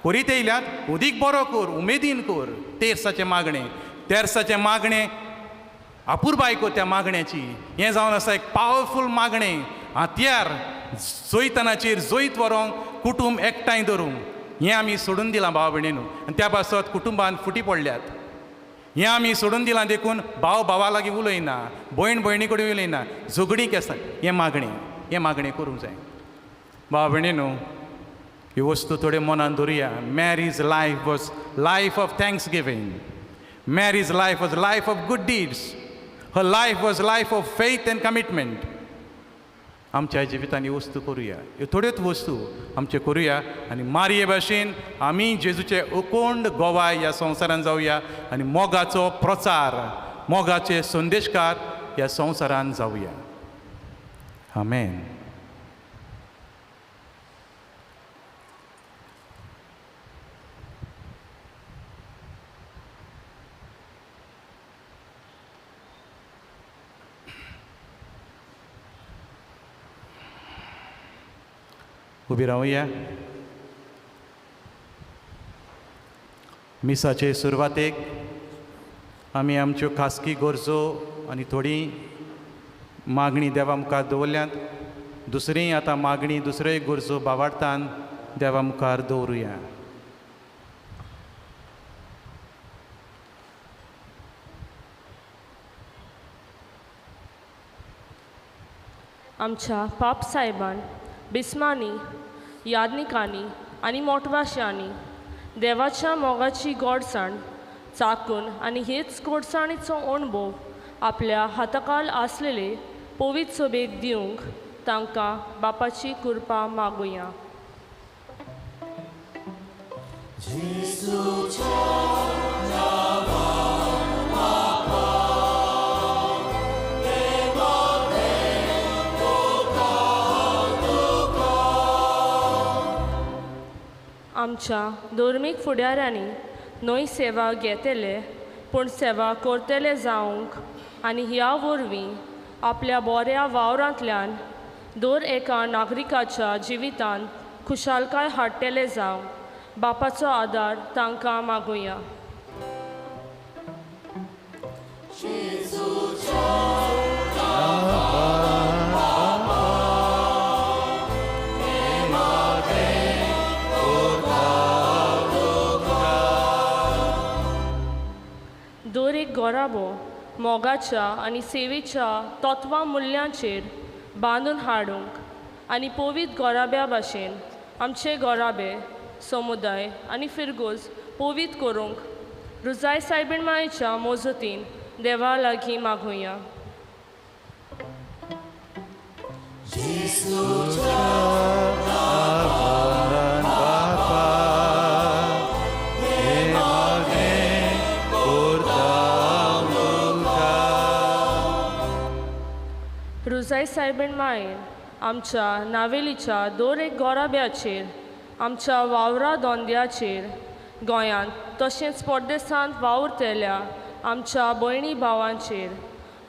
करीत येयल्यात अदीक बरो कर, उमेदीन कर. तेर्साचें मागणें, तेर्साचें मागणें अपुरबाय कर त्या मागण्याची. हें जावन आसा एक पावरफूल मागणें, हातयार जैतनाचेर जैत व्हरोंक, कुटूंब एकठांय धरूंक. हें आमी सोडून दिलां भाव भयणीनू, आनी त्या पासत कुटुंबान फुटी पडल्यात. हें आमी सोडून दिलां देखून भाव भावा लागीं उलयना, भयण भयणी कडेन उलयना, झगडीं आसा. हें मागणें, हें मागणें करूंक जाय. भाव भयणीनू, ह्यो वस्तू थोड्यो मनान धरुया. Mary's life was life of thanksgiving. Mary's life was life of good deeds. Her life was life of faith and commitment. आमच्या जिवितान ह्यो वस्तू करुया, ह्यो थोड्योच वस्तू आमच्यो करुया आनी मारये भाशेन आमी जेजूचे अकोंड गोवाय ह्या संवसारान जावया आनी मोगाचो प्रचार, मोगाचे संदेशकार ह्या संवसारान जावया. आमेन. उबी रावया. मिसाचे सुरवातेक आमी आमच्यो खासगी गरजो आनी थोडी मागणी देवा मुखार दवरल्यात. दुसरी आतां मागणी, दुसऱ्योय गरजो बावार्थान देवा मुखार दवरुया. आमच्या पाप साहेबान, बिस्मांनी, यादनिकांनी आनी मोटवाश्यांनी देवाच्या मोगाची गोडसाण चाकून आनी हेच गोडसाणीचो अणभव आपल्या हाताकाल आसलेले पवित्र सोबेक दिवंक तांकां बापाची कृपा मागुया. आमच्या धर्मीक फुडाऱ्यांनी न्हय सेवा घेतले पूण सेवा करतले जावंक आनी ह्या वरवीं आपल्या बऱ्या वावरांतल्यान दर एका नागरिकाच्या जिवितांत खुशालकाय हाडटले जावंक बापाचो आदार तांकां मागुया. दर एक गोराबो मोगाच्या आनी सेवेच्या तत्वां मुल्यांचेर बांदून हाडूंक आनी पवित्र गोराब्या भाशेन आमचे गोराबे समुदाय आनी फिरगोज पवित्र करूंक रुजाय सायबीण मायेच्या मोजतीन देवा लागीं मागुया. रुजाय सायबीण मायेन आमच्या नावेलीच्या दर एक गोराब्याचेर आमच्या वावरा दोंद्याचेर गोंयांत तशेंच परदेसांत वावुरतल्या आमच्या भयणी भावांचेर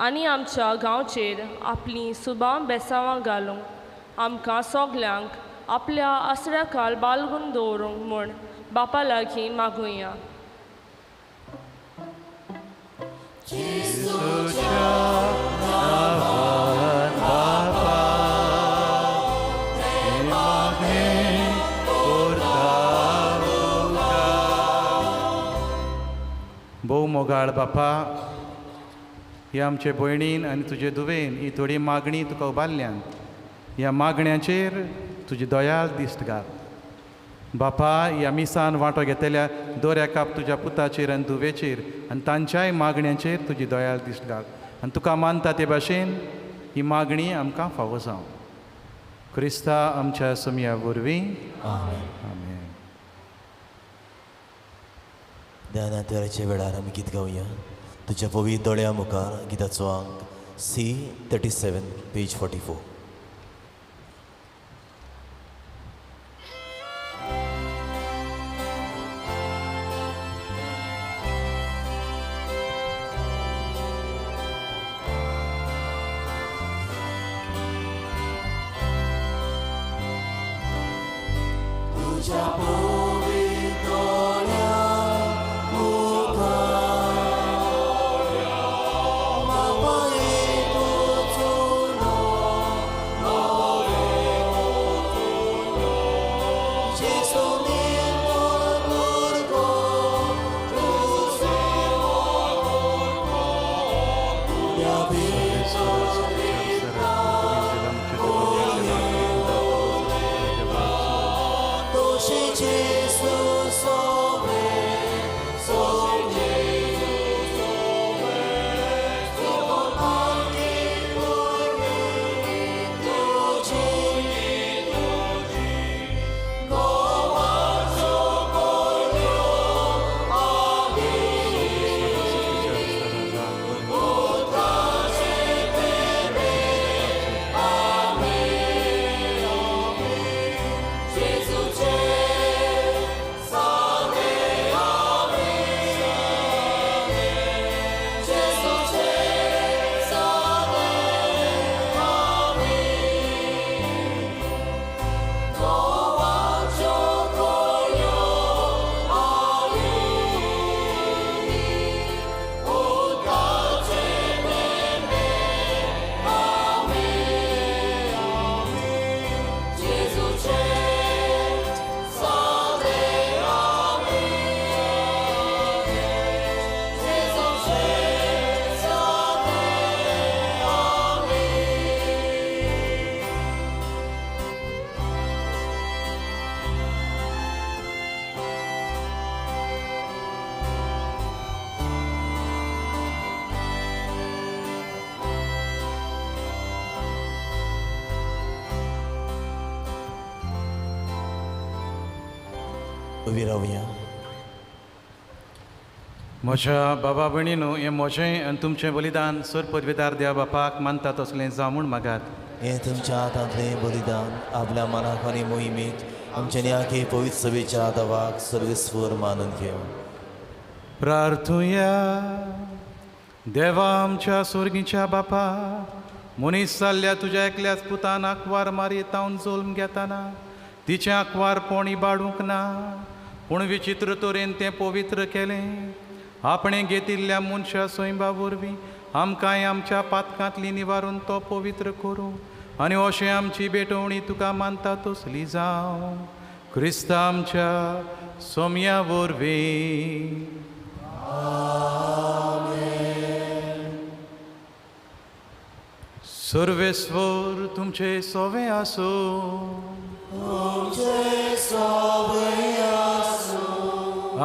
आनी आमच्या गांवचेर आपलीं सुबां बेसावां घालूंक आमकां सगल्यांक आपल्या आसऱ्या खाल बालगून दवरूंक म्हूण बापा लागीं मागुया. भोव मोगाळ बापा, ही आमचे भयणीन आनी तुजे धुवेन ही थोडी मागणी तुका उबारल्यान. ह्या मागण्याचेर तुजी दयाळ दिश्ट घाल बापा. ह्या मिसान वांटो घेतल्या दर एका तुज्या पुताचेर आनी धुवेचेर आनी तांच्याय मागण्यांचेर तुजी दयाळ दिश्ट घाल आनी तुका मानता ते भाशेन ही मागणी आमकां फावो जावं. क्रिस्ता आमच्या समया वरवीं आमेन. ध्यानांतराच्या वेळार आमी गीत गावया. तुज्या पवित्र दोळ्या मुखार गिताचो आंक C37 page 44. तुज्या पवित्र दोळ्या She उबी रावया. म्हज्या बाबा भयणीनू, हें म्हजें आनी तुमचें बलिदान सर पदवेदार देवा बापाक मानता तसलें जावं म्हूण मागात. हें तुमच्या हातांतलें बलिदान आपल्या मनाक आनी मोहिमेक आमच्या न्याके पवित्र सभेच्या दवाक सर्वेस्वर मानून घेवं. प्रार्थुया. देवा आमच्या सोर्गीच्या बापा, मनीस जाल्ल्या तुज्या एकल्याच पुतान आंकवार मारयेतावन जल्म घेताना तिचें आंकवारपण इबाडूंक ना, पूण विचित्र तरेन तें पवित्र केलें. आपणें घेतिल्ल्या मनशा सैंबा वरवीं आमकांय आमच्या पातकांतली निवारून तो पवित्र करूं आनी अशें आमची भेटवणी तुका मानता तसली जावं. क्रिस्ता आमच्या सोम्या वरवीं. सर्वेस्वर तुमचे सोवे आसूं.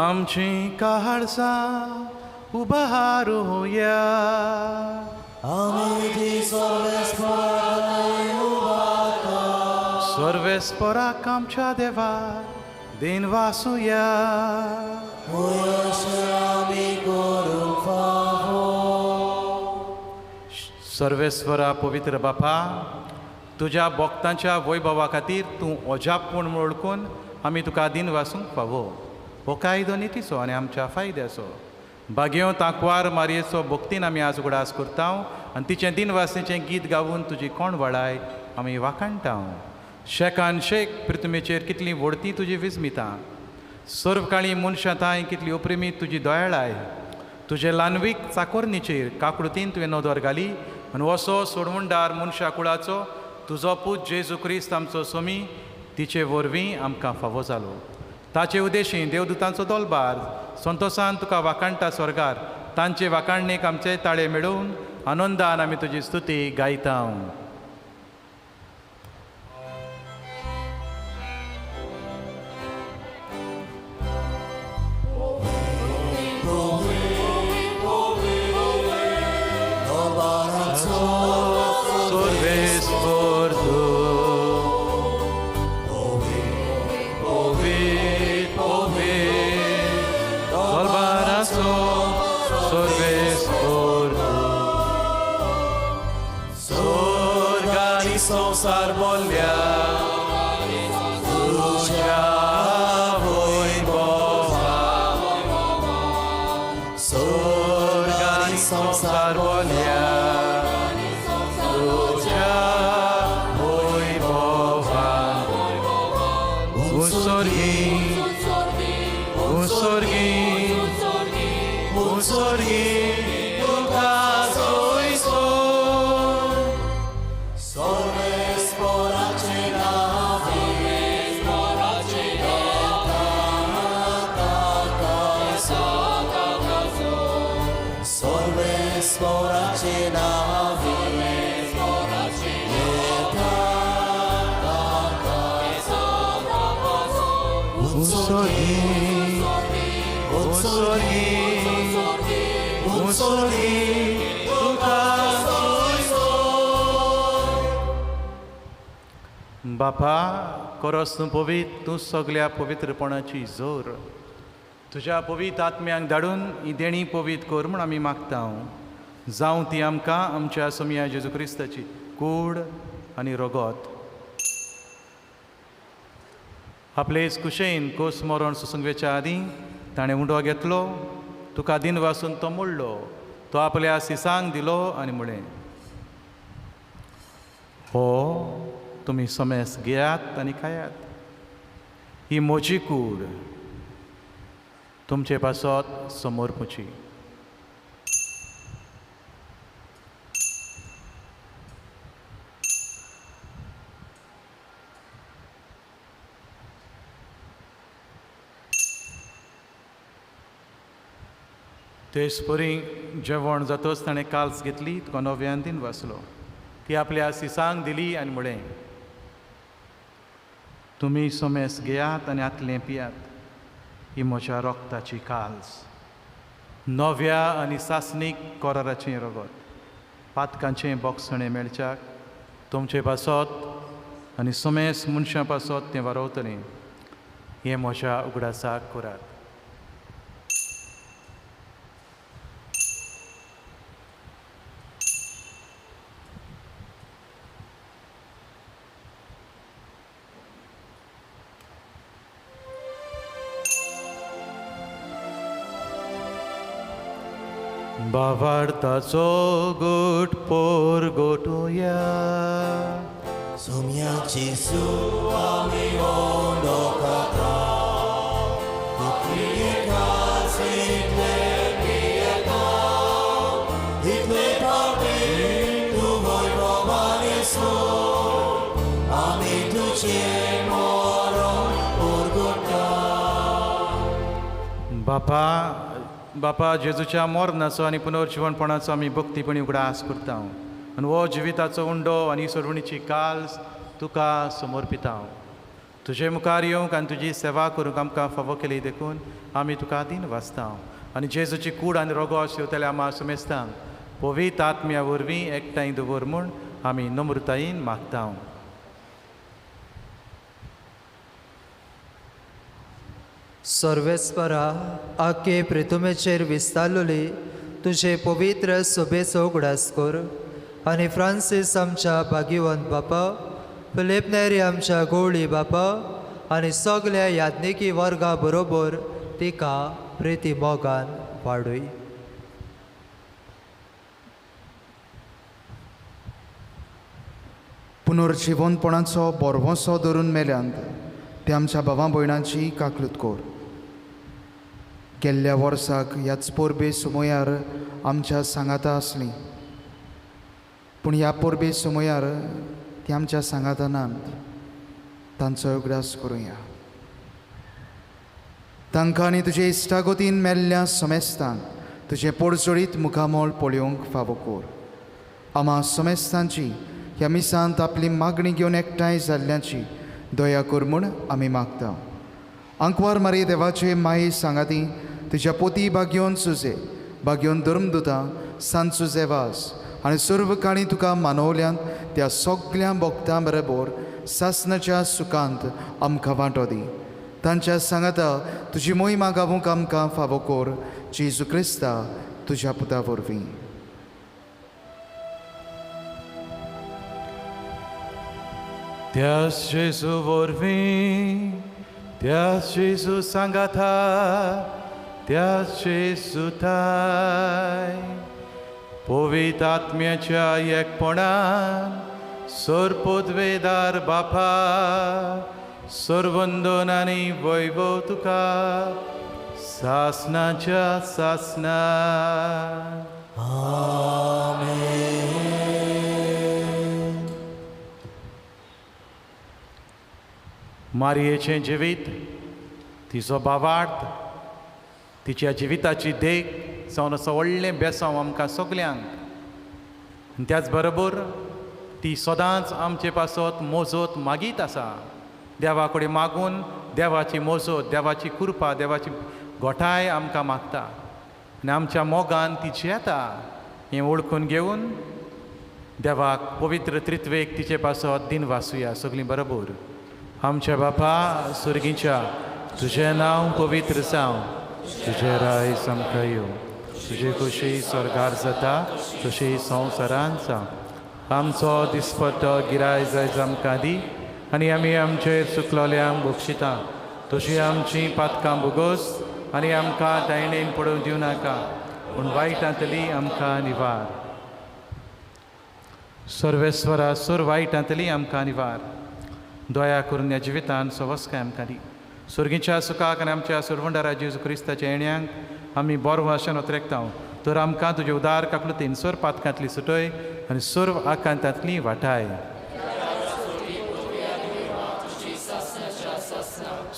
आमची काळजां उबारुया. सर्वेस्पराक आमच्या देवा दिन वासुया. सर्वेस्वरा पवित्र बापा, तुज्या भक्तांच्या वैभवा खातीर तूं अजापपूण म्हूण वळखून आमी तुका दिन वासूंक फावो. हो कायदो नितीचो आनी आमच्या फायद्याचो. बागेव तांकवार मारयेचो भक्तीन आमी आज उगडास करता आनी तिचें दिनवासनेचें गीत गावन तुजी कोण वळाय आमी वाखाणटा. शेकान शेक पृथ्वीचेर कितली व्हडती तुजी विस्मितां, सर्वकाळी मनशां तांय कितली उपरिमीत तुजी दयाळाय. तुजे ल्हानवीक चाकोरणीचेर काकुळतीन तुवें नदर घाली आनी वसो सोडवणदार मनशा कुळाचो तुजो पूत जेजू क्रिस्त आमचो सोमी तिचे वरवीं आमकां फावो जालो. ताचे उद्देशी देवदूतांचो दोलबार संतोसान तुका वाखाणटा स्वर्गार. तांचे वाखाणणेक आमचे ताळे मेळोवन आनंदान आमी तुजी स्तुती गायता. संसार बोल्ल्या तुज्या वैभवा, स्वर्गानी संसार बोल्ल्या तुज्या वैभवा. उत्सर्गी उत्सर्गी उत्सर्गी तुका सोयसो. बापा, करस तूं पवित्र, तूं सगल्या पवित्रपणाची जोर. तुज्या पवित्र आत्म्यांक धाडून ही देणी पवित्र कर म्हूण आमी मागता. जावं ती आमकां आमच्या सोमया जेजू क्रिस्ताची कूड आनी रगत. आपलेच कुशेन कोस मरण सोसूंक वेच्या आदीं ताणें उंडो घेतलो, तुका दिन वासून तो मोडलो, तो आपल्या सिसांक दिलो आनी म्हळें, हो तुमी समेस घेयात आनी खायात, ही म्हजी कूड तुमचे पासत समर्पुची. तेच परी जेवण जातच ताणें काल्स घेतली, तुका नव्यान दिन वाचलो, ती आपल्या सिसांक दिली आनी म्हळें, तुमी समेस घेयात आनी आतलें पियात, ही म्हज्या रक्ताची काल्स, नव्या आनी सासणीक कराराचें रगत, पातकांचें बोगसणें मेळच्याक तुमचे पासत आनी समेस मनशां पासत तें वारवतलें. हें म्हज्या उगडासाक करात. बावार्थाचो गोट पोर गोटुया सोम्याची आमी ओंडोकाता इतले पावटी तूं वय प्रमाणेसो आमी तुजें मरण पोरगोटा. बापा बापा जेजूच्या मरणाचो आनी पुनर्जिवनपणाचो आमी भक्तीपणी उगडास करता आनी हो जिविताचो उंडो आनी सोडवणीची काल तुका समर्पिता. तुजे मुखार येवंक आनी तुजी सेवा करूंक आमकां फावो केली देखून आमी तुका दीन वाचता आनी जेजूची कूड आनी रोगो शिवतल्या आमा सुमेस्तांक पवित्र आत्म्या वरवीं एकठांय दवर म्हूण आमी नम्रतायेन मागता. सर्वेस्परा आखे प्रितुमेचेर विस्तारलोली तुजे पवित्र सोबेचो उगडास कर आनी फ्रांसीस आमच्या भाग्यवंत बापा, फिलीप नेरी आमच्या गवळी बापा आनी सगल्या याज्ञिकी वर्गा बरोबर तिका प्रिती मोगान वाडय. पुनर्जिवनपणाचो बोरवसो धरून मेल्यांत ते आमच्या भावा भयणांची काकलूत कर. गेल्ल्या वर्साक ह्याच परबे सुमयार आमच्या सांगाता आसली, पूण ह्या परबे सुमयार ती आमच्या सांगाता नात. तांचो उगडास करुया. तांकां आनी तुजे इश्टागतीन मेल्ल्या समेस्तांक तुजें पोडजोडीत मुखामोल पळोवंक फावो कर. आमा समेस्तांची ह्या मिसांत आपली मागणी घेवन एकठांय जाल्ल्याची दया कर म्हूण आमी मागता. आंकवार मारी देवाचे माये सांगाती तुज्या पोती भाग्योन सुजे भाग्योन धर्मदुतां सांत सुजेवास आनी सर्व काणी तुका मानवल्यांत त्या सगळ्या भक्तां बरोबर सासनाच्या सुखांत आमकां वांटो दी. तांच्या सांगाता तुजी मोहिमा गावूंक आमकां फावो कर, जेजू क्रिस्ता तुज्या पुता वरवीं. त्यास जेजू वरवीं, त्यास जेजू सांगाता, त्यास जेजू थाय पवित्र आत्म्याच्या एकपणान सर्पोद्वेदार बापा सर्वंदन आनी वैभव तुका सासनाच्या सासना. आमेन. मारयेचें जिवीत, तिचो भावार्थ, तिच्या जिविताची देख जावन असो व्हडलें बेसांव आमकां सगल्यांक. आनी त्याच बरोबर ती सदांच आमचे पासत मोजत मागीत आसा. देवा कडेन मागून देवाची मोजत, देवाची कृपा, देवाची गोठाय आमकां मागता आनी आमच्या मोगान ती जियेता. हें वळखून घेवन देवाक पवित्र त्रित्वेक तिचे पासत दिन वासुया सगळीं बरोबर. आमच्या बापा सुर्गीच्या, तुजें नांव पवित्र जावं, तुजें राय आमकां येवं, तुजी खुशी स्वर्गार जाता तशी संवसारान जावं. आमचो दिसपट्टो गिराय जायज आमकां दी आनी आमी आमचेर चुकलोल्यांक बक्षिता तशी आमची पातकां भोगोस आनी आमकां दायणेन पडोवंक दिवं नाका, पूण वायटांतली आमकां निवार. सर्वेस्वरा सोर वायटांतली आमकां निवार. दया करून ह्या जिवितान सवस्काय आमकां दी. सुर्गीच्या सुखाक आनी आमच्या सुरवंडारा जेजू क्रिस्ताच्या येण्यांक आमी बरो भाशेन ओतरेकता. तर आमकां तुजे उदार काकलुतीन सर्व पातकांतली सुटय आनी सर्व आकांतांतली वाटाय.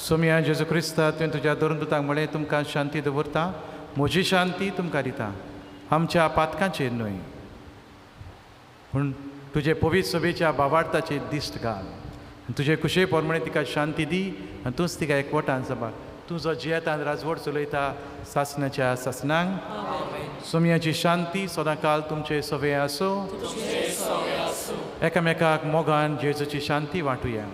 सोम्या जेजू क्रिस्ता, तुवें तुज्या धर्मदुतांक म्हळें, तुमकां शांती दवरता, म्हजी शांती तुमकां दिता, आमच्या पातकांचेर न्हय पूण तुजे पवित्र सभेच्या भावार्थाचेर दिश्ट घाल. तुजे कुशे प्रमाणे तिका शांती दी आनी तूंच तिका एकवटान सांबाळ. तूं जो जियेता आनी राजवट चलयता सासनाच्या सासनांक. सोम्याची शांती सदांकाल तुमचे सवे आसूं. एकामेकाक मोगान जेजूची शांती वांटुया.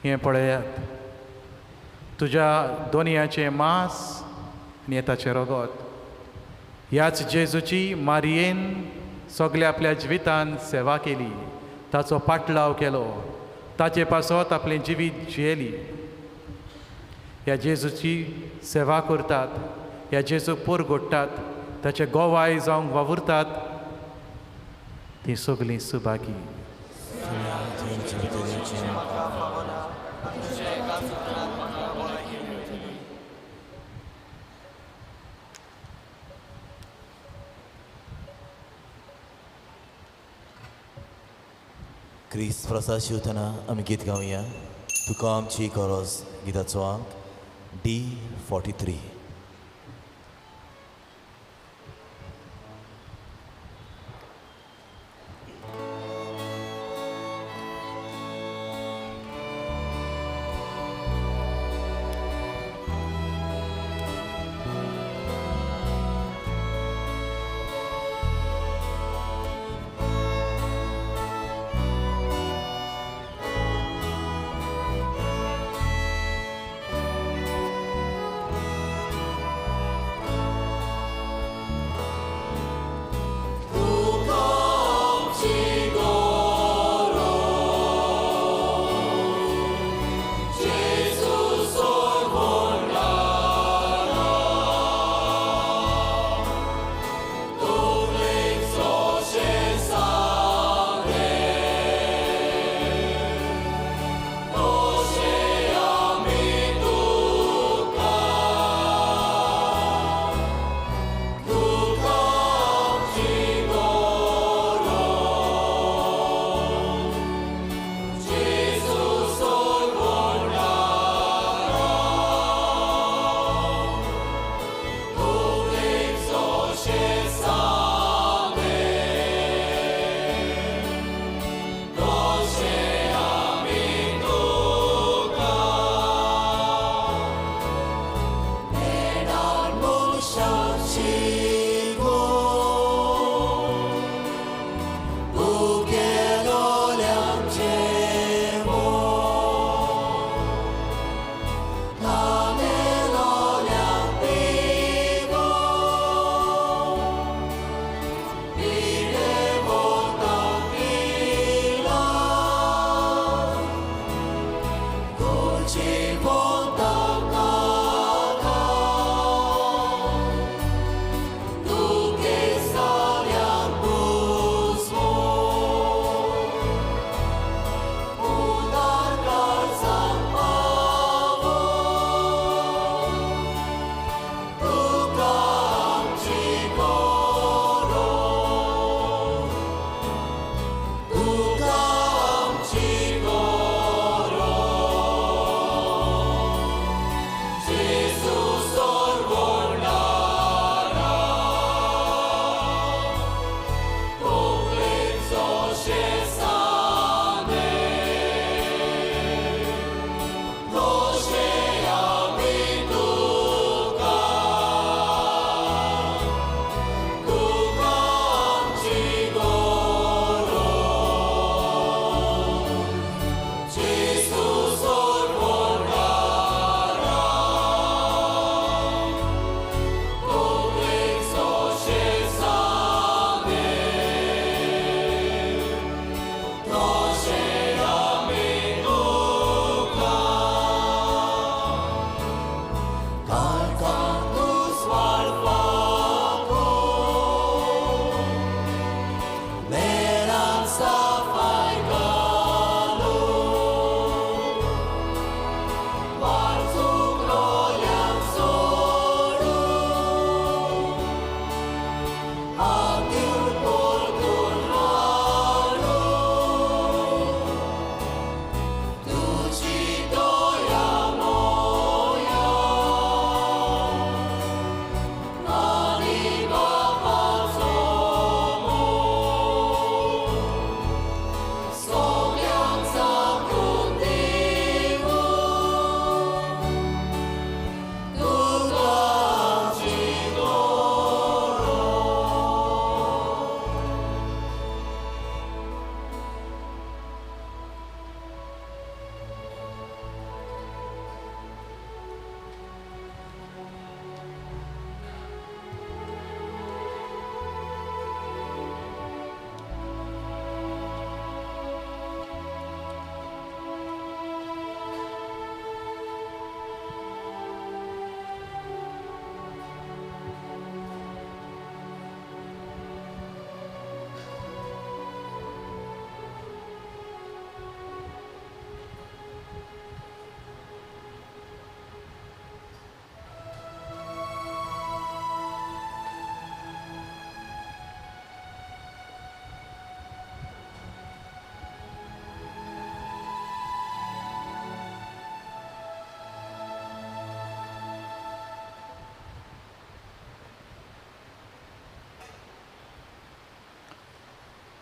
हें पळयात, तुज्या दोनयाचें मांस आनी ताचें रगत. ह्याच जेजूची मारयेन सगल्या आपल्या जिवितान सेवा केली, ताचो पाटलाव केलो, ताचे पासत आपलें जिवीत जियेली. ह्या जेजूची सेवा करतात, ह्या जेजूक पोरगोडटात, ताचे गोवाय जावंक वावुरतात, तीं सगलीं सुभागी. क्रिस्त प्रसाद शिवतना आमी गीत गावया तुका आमची गरज गिताचो आंक D43.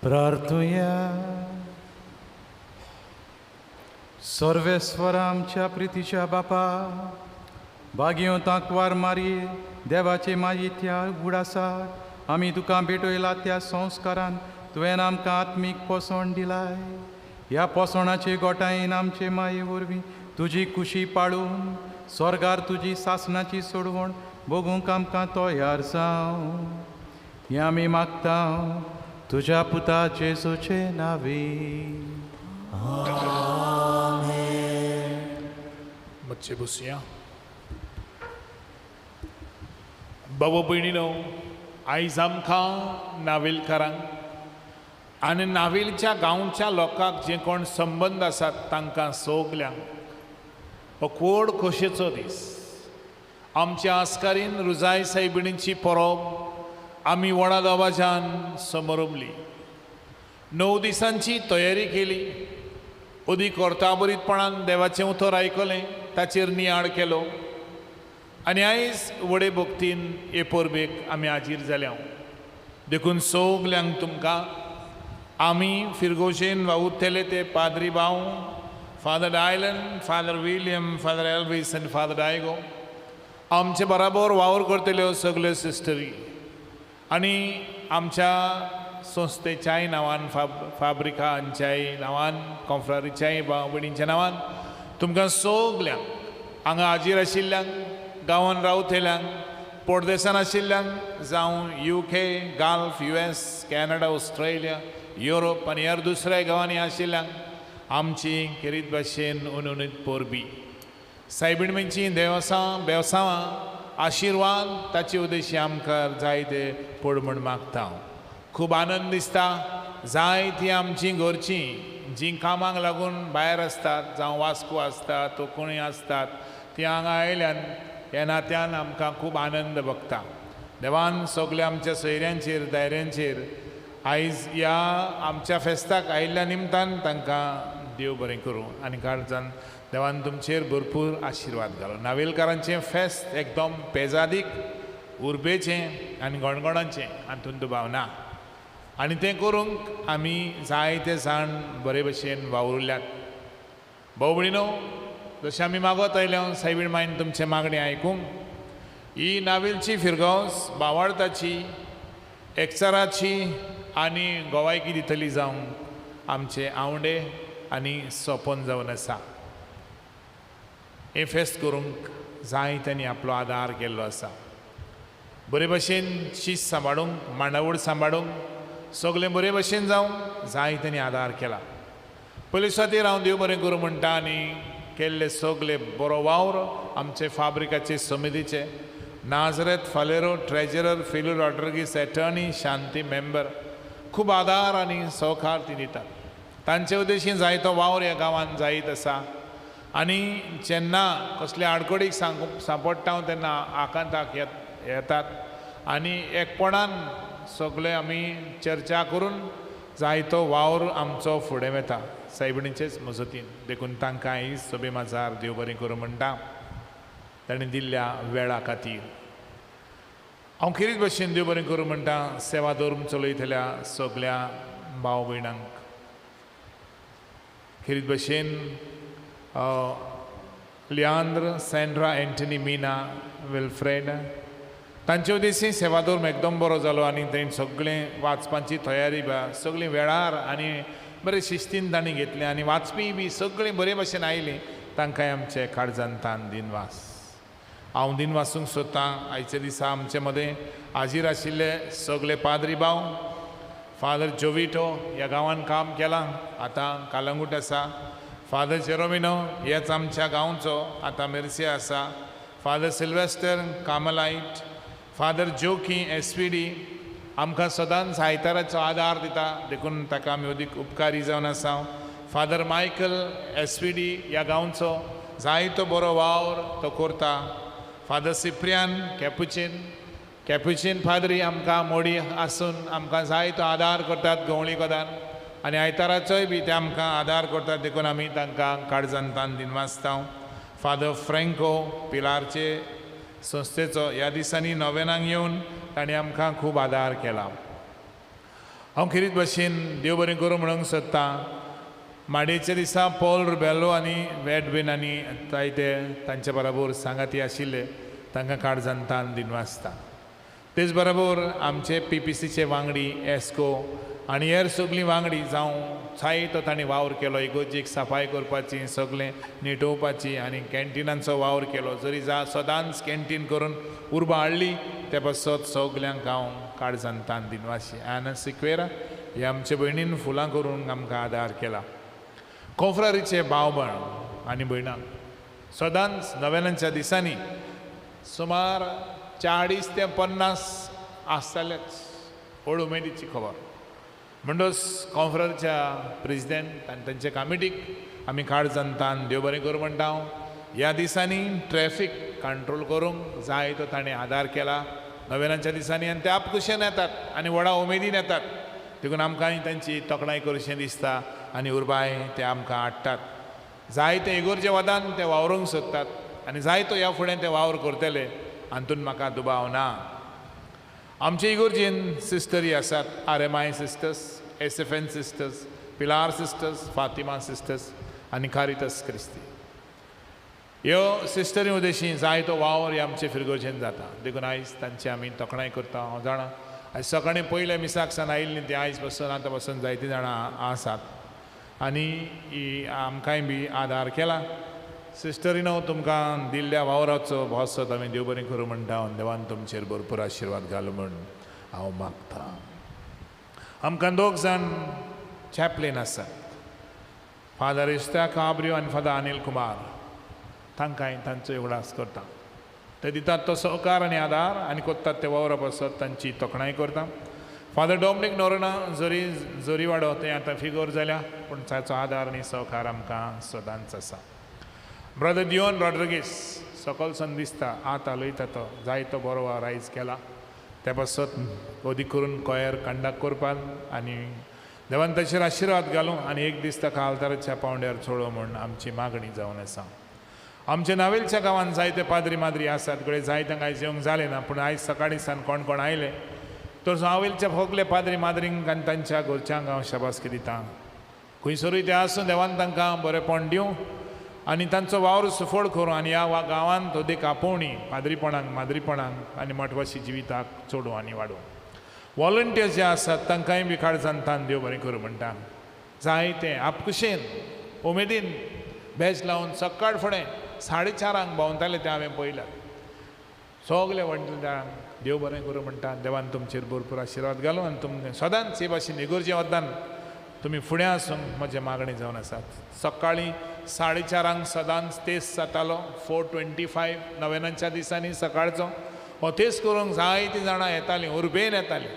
प्रार्थुया. सर्वेस्वरा आमच्या प्रितीच्या बापा, बागयों तांकवार मारये देवाचे माये त्या उडासाक आमी तुका भेटयला त्या संस्कारान तुवें आमकां आत्मीक पोसवण दिलाय. ह्या पोसवणाचे गोठायेन आमचे माये वरवीं तुजी कुशी पाळून स्वर्गार तुजी सासणाची सोडवण भोगूंक आमकां तयार जावं हें आमी मागता तुज्या पुता जेजूचे नांवे. मातशें बसया. बाबा भयणीनो, आयज आमकां नावेलकारांक आनी नावेलच्या गांवच्या लोकांक जे कोण संबंद आसात तांकां सगल्यांक हो व्हड खोशयेचो दीस. आमच्या आस्कारीन रुजाय सायबिणीची परब आमी व्हडा दबाज्यान समरमली. 9 दिसांची तयारी केली. अदीक अर्थाबरीतपणान देवाचें उतर आयकलें, ताचेर नियाळ केलो आनी आयज व्हडे भक्तीन हे परबेक आमी हाजीर जाल्या. देखून सगल्यांक तुमकां आमी फिरगोशेन वावुरतले ते पाद्री भाव Father Dylan, Father William, Father Elvis आनी फादर डायगो, आमचे बराबर वावर करतल्यो सगल्यो सिस्टरी आनी आमच्या संस्थेच्याय नांवान, फाब्रिका हांच्याय नांवान, कॉन्फ्रारीच्याय भाव भयणींच्या नांवान तुमकां सगल्यांक हांगा हाजीर आशिल्ल्यांक, गांवान रावतल्यांक, परदेसान आशिल्ल्यांक, जावं UK, Gulf, US, Canada, Australia, Europe आनी हेर दुसऱ्या गांवांनी आशिल्ल्यांक आमची खेरीत भाशेन उनउनीत परबी. सायबीण म्हणची देवसां बेवसांवां आशिर्वाद ताचे उद्देशी आमकां जाय ते पड म्हूण मागता हांव. खूब आनंद दिसता. जायतीं आमचीं घरचीं जीं कामाक लागून भायर आसतात, जावं वास्को आसतात तो कोणूय आसतात, तीं हांगा आयल्यान ह्या नात्यान आमकां खूब आनंद भोगता. देवान सगल्या आमच्या सोयऱ्यांचेर दायऱ्यांचेर आयज ह्या आमच्या फेस्ताक आयिल्ल्या निमतान तांकां देव बरें करूं आनी काळजान देवान तुमचेर भरपूर आशिर्वाद घालो. नावेलकारांचें फेस्त एकदम पेजादीक, उर्बेचें आनी गणगणाचें हातूंत दुबाव ना आनी तें करूंक आमी जायते जाण बरे भशेन वावुरल्यात. भाव भयणीनो, जशें आमी मागत आयल्या सायबीण मायन तुमचें मागणें आयकूंक, ही नावेलची फिरगोस बावार्थाची, एकचाराची आनी गोवायकी दितली जावंक आमचे आवंडे आनी सपन जावन आसा. हें फेस्त करूंक जाय तांणी आपलो आदार केल्लो आसा. बरे भशेन शीत सांबाळूंक, मांडावळ सांबाळूंक, सगळें बरे भशेन जावंक जाय तांणी आदार केला. पयले सुवातेर हांव देव बरें करूं म्हणटा आनी केल्ले सगळे बरो वावर आमचे फाब्रिकाचे समितीचे Nazareth Faleiro treasurer, Filu Rodrigues attorney, Shanti member खूब आदार आनी सहकार ती दितात. तांचे उद्देशीन जायतो वावर ह्या गांवांत जायत आसा आनी जेन्ना कसले आडखळीक सांपडटा हांव तेन्ना आकांताक येतात आनी एकपणान सगळे आमी चर्चा करून जायतो वावर आमचो फुडें वता सायबिणीचेच मजतीन. देखून तांकां आयज सभे माजार देव बरें करूं म्हणटा ताणें दिल्ल्या वेळा खातीर. हांव खेरीत भशेन देव बरें करूं म्हणटा सेवा धर्म चलयतल्या सगल्या भाव भयणांक. खेरीत भशेन लियांद्र, सँड्रा, एंटनी, मीना, विल्फ्रेड तांचे उद्देशी सेवा धर्म एकदम बरो जालो आनी तेणी सगळें वाचपाची तयारी सगळीं वेळार आनी बरे शिस्तीन तांणी घेतलें आनी वाचपी बी सगळीं बरे भशेन आयलीं. तांकांय आमचे काळजान तान दिनवास. हांव दिनवासूंक सोदतां आयच्या दिसा आमचे मदें हाजीर आशिल्ले सगळे पाद्री भाव, फादर जोविटो ह्या गांवान काम केलां, आतां कालंगूट आसा, फादर जेरोमिनो हेच आमच्या गांवचो, आतां मिरसे आसा, Father Sylvester Carmelite, Father Joki SPD आमकां सदांच आयताराचो आदार दिता देखून ताका आमी अदीक उपकारी जावन आसा. फादर मायकल SPD ह्या गांवचो जायतो बरो वावर तो करता. फादर सिप्रियान कॅपुचीन, कॅपुचीन पाद्री आमकां मोडी आसून आमकां जायतो आदार करतात गवळी कोदान आनी आयताराचोय बी ते आमकां आदार करतात देखून आमी तांकां काळजान तान दिनवासता. फादर फ्रँको पिलारचे संस्थेचो ह्या दिसांनी नोवेनांक येवन ताणें आमकां खूब आदार केला. हांव खेरीत भाशेन देव बरें करूं म्हणूंक सोदतां. माडयेच्या दिसा पॉल रुबेलो आनी वेडबीन आनी जायते तांचे बराबर सांगाती आशिल्ले तांकां काळजान तान दिनवासता. तेच बराबर आमचे पीपीसीचे वांगडी एस्को आनी हेर सगळीं वांगडी जावं जायतो तांणी वावर केलो, इगोर्जेक सफाय करपाची, सगळें निटोवपाची आनी कॅन्टिनांचो वावर केलो. जरी जा सदांच कॅन्टीन करून उर्बा हाडली ते पासत सगल्यांक हांव काळजान तान दिनवासी. आना सिक्वेरा हे आमचे भयणीन फुलां करून आमकां आदार केला. कोंफ्रारीचे भाव आनी भयणां सदांच नव्यानांच्या दिसांनी सुमार 40 ते 50 आसतालेच, व्हड उमेदीची खबर. म्हणटच कॉन्फरन्सच्या प्रेजिडेंट आनी तांच्या कमिटीक आमी काळजान तान देव बरें करूं म्हणटा. हांव ह्या दिसांनी ट्रॅफीक कंट्रोल करूंक जाय तो ताणें आदार केला नव्यानांच्या दिसांनी, आनी ते आपखुशेन येतात आनी व्हडा उमेदीन येतात. देखून आमकांय तांची तोखणाय करचें दिसता आनी उर्बाय ते आमकां हाडटात. जायते इगोर्जे वादान ते वावरूंक सोदतात आनी जायतो ह्या फुडें ते वावर करतले हातूंत म्हाका दुबाव ना. आमचे इगोर्जेन सिस्टरी आसात, RMI sisters, SFN sisters, Pilar sisters, Fatima sisters आनी कारितास क्रिस्ती. ह्यो सिस्टरी उद्देशी जायतो वावर हे आमचे फिरगोर्जेन जाता. देखून आयज तांची आमी तोखणाय करता. हांव जाणा आयज सकाळीं पयल्या मिसाक सावन आयिल्लीं ती आयज पासून आतां पासून जायतीं जाणां आसात आनी ही आमकांय बी आदार केला. सिस्टरीनो तुमकां दिल्ल्या वावराचो भोसत आमी देव बरें करूं म्हणटा. देवान तुमचेर भरपूर आशिर्वाद घालूं म्हूण हांव मागता. आमकां दोग जाण चॅपलेन आसात, फादर इस्ता काब्रियो आनी फादर अनिल कुमार. तांकांय तांचो उगडास करता. ते दितात तो सहकार आनी आदार आनी कोत्तात ते वावरा पासत तांची तोखणाय करता. फादर डॉमनीक नोरोना जरी जरीवाडो ते आतां फिगोर जाल्या, पूण ताचो आदार आनी सहकार आमकां सदांच आसा. ब्रदर दियोन रॉड्रिगीस सकलसून दिसता आतां उलयता तो जायतो बरो वावर आयज केला त्या पासत अदीक करून कोयर कंडक्ट करपाक आनी देवान ताचेर आशिर्वाद घालूं आनी एक दीस ताका आल्ताराच्या पावंड्यार चोळो म्हूण आमची मागणी जावन आसा. आमच्या नावेलच्या गांवांत जायते पाद्री माद्री आसात, घडये जायत्यांक आयज येवंक जालें ना, पूण आयज सकाळीं सावन कोण कोण आयले तर नावेलच्या सगळे पाद्री माद्रींक आनी तांच्या घरच्यांक हांव शाबासकी दितां. खंयसरूय ते आसूं देवान तांकां बरेंपण दिवं आनी तांचो वावर सुफळ करूं आनी ह्या गांवांत अदीक आपोवणी पाद्रीपणाक माद्रीपणाक आनी मठवासी जिविताक चडूं आनी वाडूं. वॉलंटियर्स जे आसात तांकांय बी काळजान तान देव बरें करूं म्हणटा. जायते आपखुशेन उमेदीन बेज लावन सकाळ फुडें 4:30 भोंवताले ते हांवें पळयल्यात. सगळे वॉलंटियरांक देव बरें करूं म्हणटा. देवान तुमचेर भरपूर आशिर्वाद घालूं आनी तुमकां सदांच हे भाशेन इगोर्जे वतान तुमी फुडें आसूंक म्हजें मागणें जावन आसात. सकाळीं 4:30 सदांच तेस जातालो, 4:25 नव्यानांच्या दिसांनी सकाळचो हो तेस करूंक जायतीं जाणां येतालीं, उर्बेन येतालीं.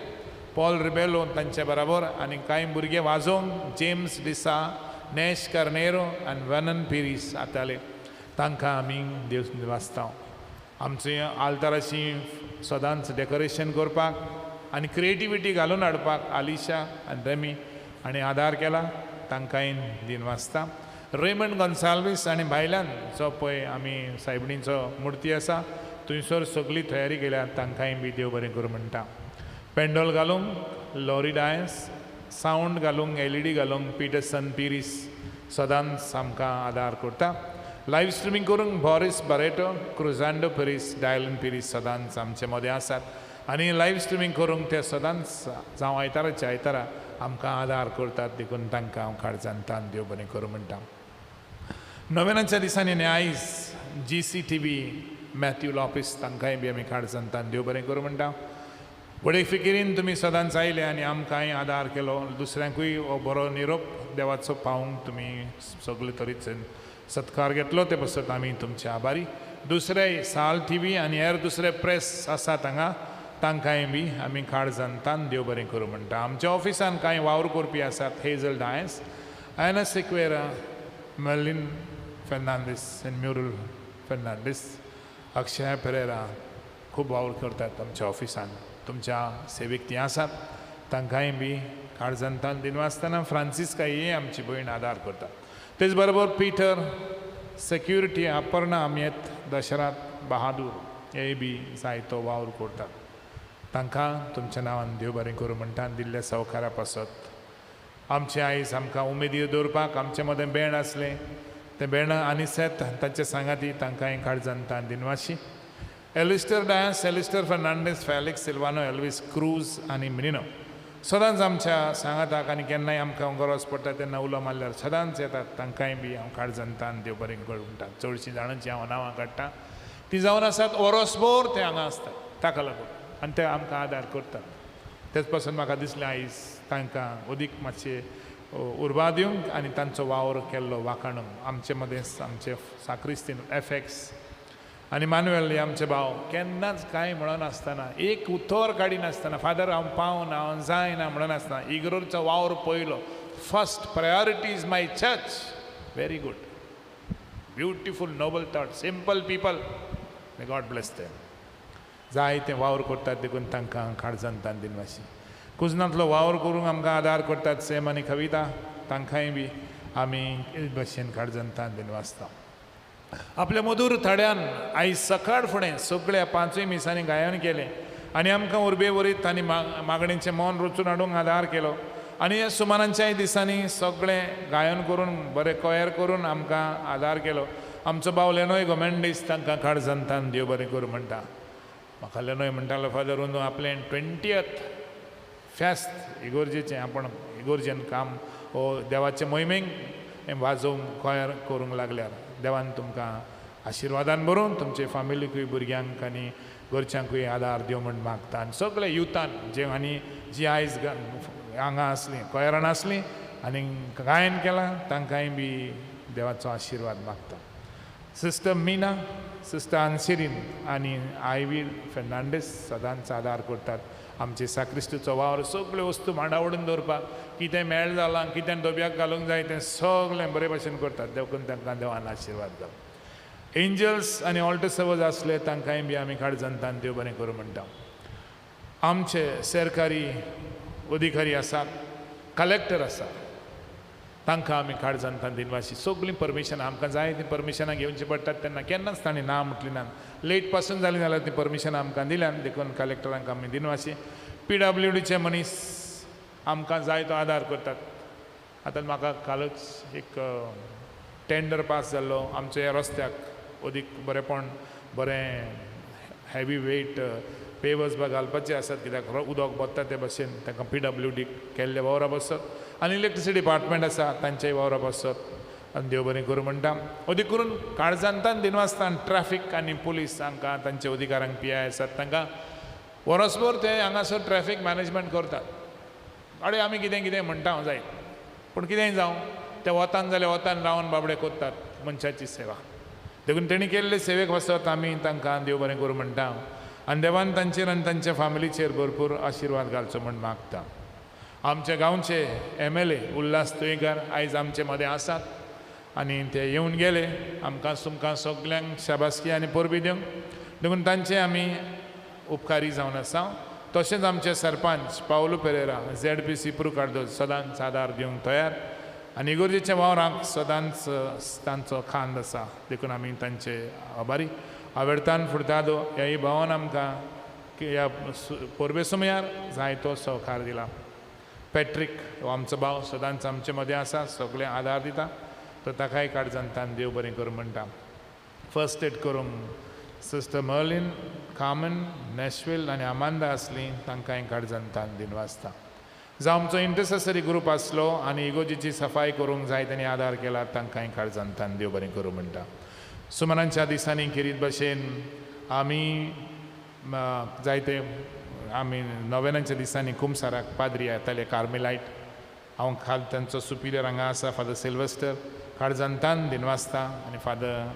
पॉल रिबेलो तांचे बराबर आनी कांय भुरगे वाजोवंक जेम्स डिसा, नॅश कार्नेरो आनी वेनन पिरीस आताले. तांकां आमी देव वाचता. आमचे आल्ताराची सदांच डेकोरेशन करपाक आनी क्रिएटिविटी घालून हाडपाक आलिशा आनी रेमी आनी आदार केला, तांकांय दिन वाचता. रेमंड गोन्साल्वीस आनी भायल्यान जो पळय आमी सायबिणीचो मुर्ती आसा थंयसर सगळी तयारी केल्या, तांकांय बी देव बरें करूं म्हणटा. पेंडोल घालूंक लॉरी डायस, सावंड घालूंक LED घालूंक पिटरसन पिरीस सदांच आमकां आदार करता. लायव्ह स्ट्रिमींग करूंक बॉरीस बारेटो, क्रुजांडो पिरीस, डायलन पिरीस सदांच आमचे मदें आसात आनी लायव्ह स्ट्रिमींग करूंक ते सदांच जावं आयताराच्या आयतारा आमकां आदार करतात. देखून तांकां हांव काळजान तान देव बरें करूं म्हणटा. नव्यानाच्या दिसांनी आनी आयज GCTV Matthew Lopes तांकांय बी आमी काळजान तान देव बरें करूं म्हणटा. व्हडे फिकिरीन तुमी सदांच आयले आनी आमकांय आदार केलो, दुसऱ्यांकूय हो बरो निरोप देवाचो पावूंक तुमी सगळे तरेचे सत्कार घेतलो ते पासत आमी तुमचे आभारी. दुसरे साल TV आनी हेर दुसरे प्रेस आसात हांगा तांकांय बी आमी काळजान तान देव बरें करूं म्हणटा. आमच्या ऑफिसान कांय वावर करपी आसात, हेजल डायस, आयना सिक्वेरा, मेर्लिन फेर्नांडीस आनी म्युरल फेर्नांडीस, अक्षय पेरेरा खूब वावर करतात आमच्या ऑफिसान. तुमच्या सेवेक तीं आसात तांकांय बी काळजान तान दिनवासतना फ्रांसिस्का ही आमची भयण आदार करता. तेच बरोबर पीटर सेक्युरिटी, अपर्णा अमियत, दशरथ बहादूर हे बी जायतो वावर करतात. तांकां तुमच्या नांवान देव बरें करूं म्हणटा दिल्ल्या सवकारा पासत. आमचे आयज आमकां उमेदी दवरपाक आमचे मदें बेण आसलें तें बेणां आनी सेत तांचे सांगाती तांकां काळजान दिनवाशी. Alistair Dias, Alistair Fernandes, Felix Silvano, Elvis Cruz आनी मिनिनो सदांच आमच्या सांगाताक आनी केन्नाय आमकां गरज पडटा तेन्ना उलो मारल्यार सदांच येतात. तांकांय बी हांव काळजान देव बरें करूं म्हणटा. चडशीं जाणांची हांव नांवां काडटा ती जावन आसात वरसभर ते हांगा आसतात ताका लागून आनी ते आमकां आदार करतात. तेच पासून म्हाका दिसलें आयज तांकां अदीक मातशें उर्बा दिवंक आनी तांचो वावर केल्लो वाखाणूंक. आमचे मदें आमचे साक्रिस्तीन एफएक्स आनी मानुएल हे आमचे भाव केन्नाच कांय म्हणनासतना एक उतर काडिनासतना फादर हांव पावना हांव जायना म्हणनासतना इगर्जो वावर पयलो. First priority is my church. Very good, beautiful, noble thought, simple people. May God bless them. जाय तें वावर करतात देखून तांकां काळजान दिनवाशी. कुजनांतलो वावर करूंक आमकां आदार करतात सेम आनी कविता तांकांय बी आमी भशेन काळजान दिनवासता. आपल्या मधूर थड्यान आयज सकाळ फुडें सगळ्या पांचूय मिसांनी गायन केलें आनी आमकां उर्बे वरीत तांणी मागणेचें मन रचून हाडूंक आदार केलो. आनी ह्या सुमानांच्याय दिसांनी सगळें गायन करून बरें कोयर करून आमकां आदार केलो. आमचो भाव लेनोय गोमेंडीस तांकां काळजान देव बरें करूं म्हणटा. म्हाका लेनोय म्हणटालो फादर अंदू आपलें 20th फेस्त इगोर्जेचें आपण इगोर्जेन काम हो देवाचे मोहिमेक वाजोवंक कोयर करूंक लागल्यार देवान तुमकां आशिर्वादान भरून तुमचे फामिलीकूय भुरग्यांक आनी घरच्यांकूय आदार दिवं म्हूण मागता. आनी सगळे युथान जे आनी जी आयज हांगा आसलीं कोयरान आसलीं आनी गायन केलां तांकांय बी देवाचो आशिर्वाद मागता. सिस्टर मीना, सिस्टर आन्सिरीन आनी आयवी फेर्नांडीस सदांच आदार करतात. आमचे साक्रिस्तीचो वावर सगळ्यो वस्तू मांडावडून दवरपाक कितें मेळ जालां कितें डब्याक घालूंक जाय तें सगळें बरे भशेन करतात देखून तांकां देवान आशिर्वाद जावं. एंजल्स आनी ऑल्टर सर्वज आसले तांकांय बी आमी काळजान देव बरें करूं म्हणटा. आमचे सरकारी अधिकारी आसात, कलेक्टर आसा, तांकां आमी काळजान दिनवाशी. सगळीं परमिशनां आमकां जाय तीं परमिशनां घेवचीं पडटात तेन्ना केन्नाच तांणी ना म्हटली ना. लेट पासून जालीं जाल्यार तीं परमिशनां आमकां दिल्यान देखून कलेक्टरांक आमी दिनवाशी. PWDचे मनीस आमकां जाय तो आदार करतात. आतां म्हाका कालच एक टेंडर पास जाल्लो आमच्या ह्या रस्त्याक अदीक बरेंपण बरें हेवी वेट पेवर्स बा घालपाचे आसात कित्याक उदक बोत्ता ते भशेन तांकां PWD केल्ले वावरा बसत आनी इलेक्ट्रिसिटी डिपार्टमेंट आसा तांच्याय वावरा बसत आनी देव बरें करूं म्हणटा. अदीक करून काळजांतान दिनवासता ट्रॅफीक आनी पुलीस हांकां तांच्या अधिकारांक PI आसात तांकां वरसभर ते हांगासर ट्रॅफीक मॅनेजमेंट करतात. आडे आमी कितें कितें म्हणटा हांव जायत पूण कितेंय जावं ते वतान जाल्यार वतान रावन बाबडे करतात मनशाची सेवा. देखून तेणी केल्ले सेवेक वचत आमी तांकां देव बरें करूं म्हणटा आनी देवान तांचेर आनी तांच्या फामिलीचेर भरपूर आशिर्वाद घालचो म्हूण मागता. आमच्या गांवचे MLA Ulhas Tuyenkar आयज आमचे मदें आसात आनी ते येवन गेले आमकां तुमकां सगल्यांक शाबासकी आनी परबी दिवंक देखून तांचे आमी उपकारी जावन आसा. तशेंच आमचे सरपंच पावलो पेरेरा ZPC Prue Cardozo सदांच आदार दिवंक तयार आनी इगोर्जेच्या वावरांक सदांच तांचो खांद आसा देखून आमी तांचे आभारी. आवेर्तान फुर्तादो ह्याय भावान आमकां ह्या परबे सुमयार जायतो सहकार दिला. पॅट्रीक हो आमचो भाव सदांच आमचे मदें आसा सगळें आदार दिता तो ताकाय काळजान देव बरें करूं म्हणटा. फर्स्ट एड करूंक सिस्टर मर्लीन, कामन, नॅशवेल आनी अमांदा आसलीं तांकांय काळजान दिनवासता. जावं आमचो इंटरसेसरी ग्रूप आसलो आनी इगोर्जेची सफाय करूंक जाय तांणी आदार केला तांकांय काळजान देव बरें करूं म्हणटा. सुमनांच्या दिसांनी खेरीत भशेन आमी जायते आमी नोवेनांच्या दिसांनी कुमसाराक पाद्री येताले कार्मेलायट. हांव खाल तांचो सुपिरियर हांगा आसा फादर सिल्वेस्टर काळजांतान दिनवासता आनी फादर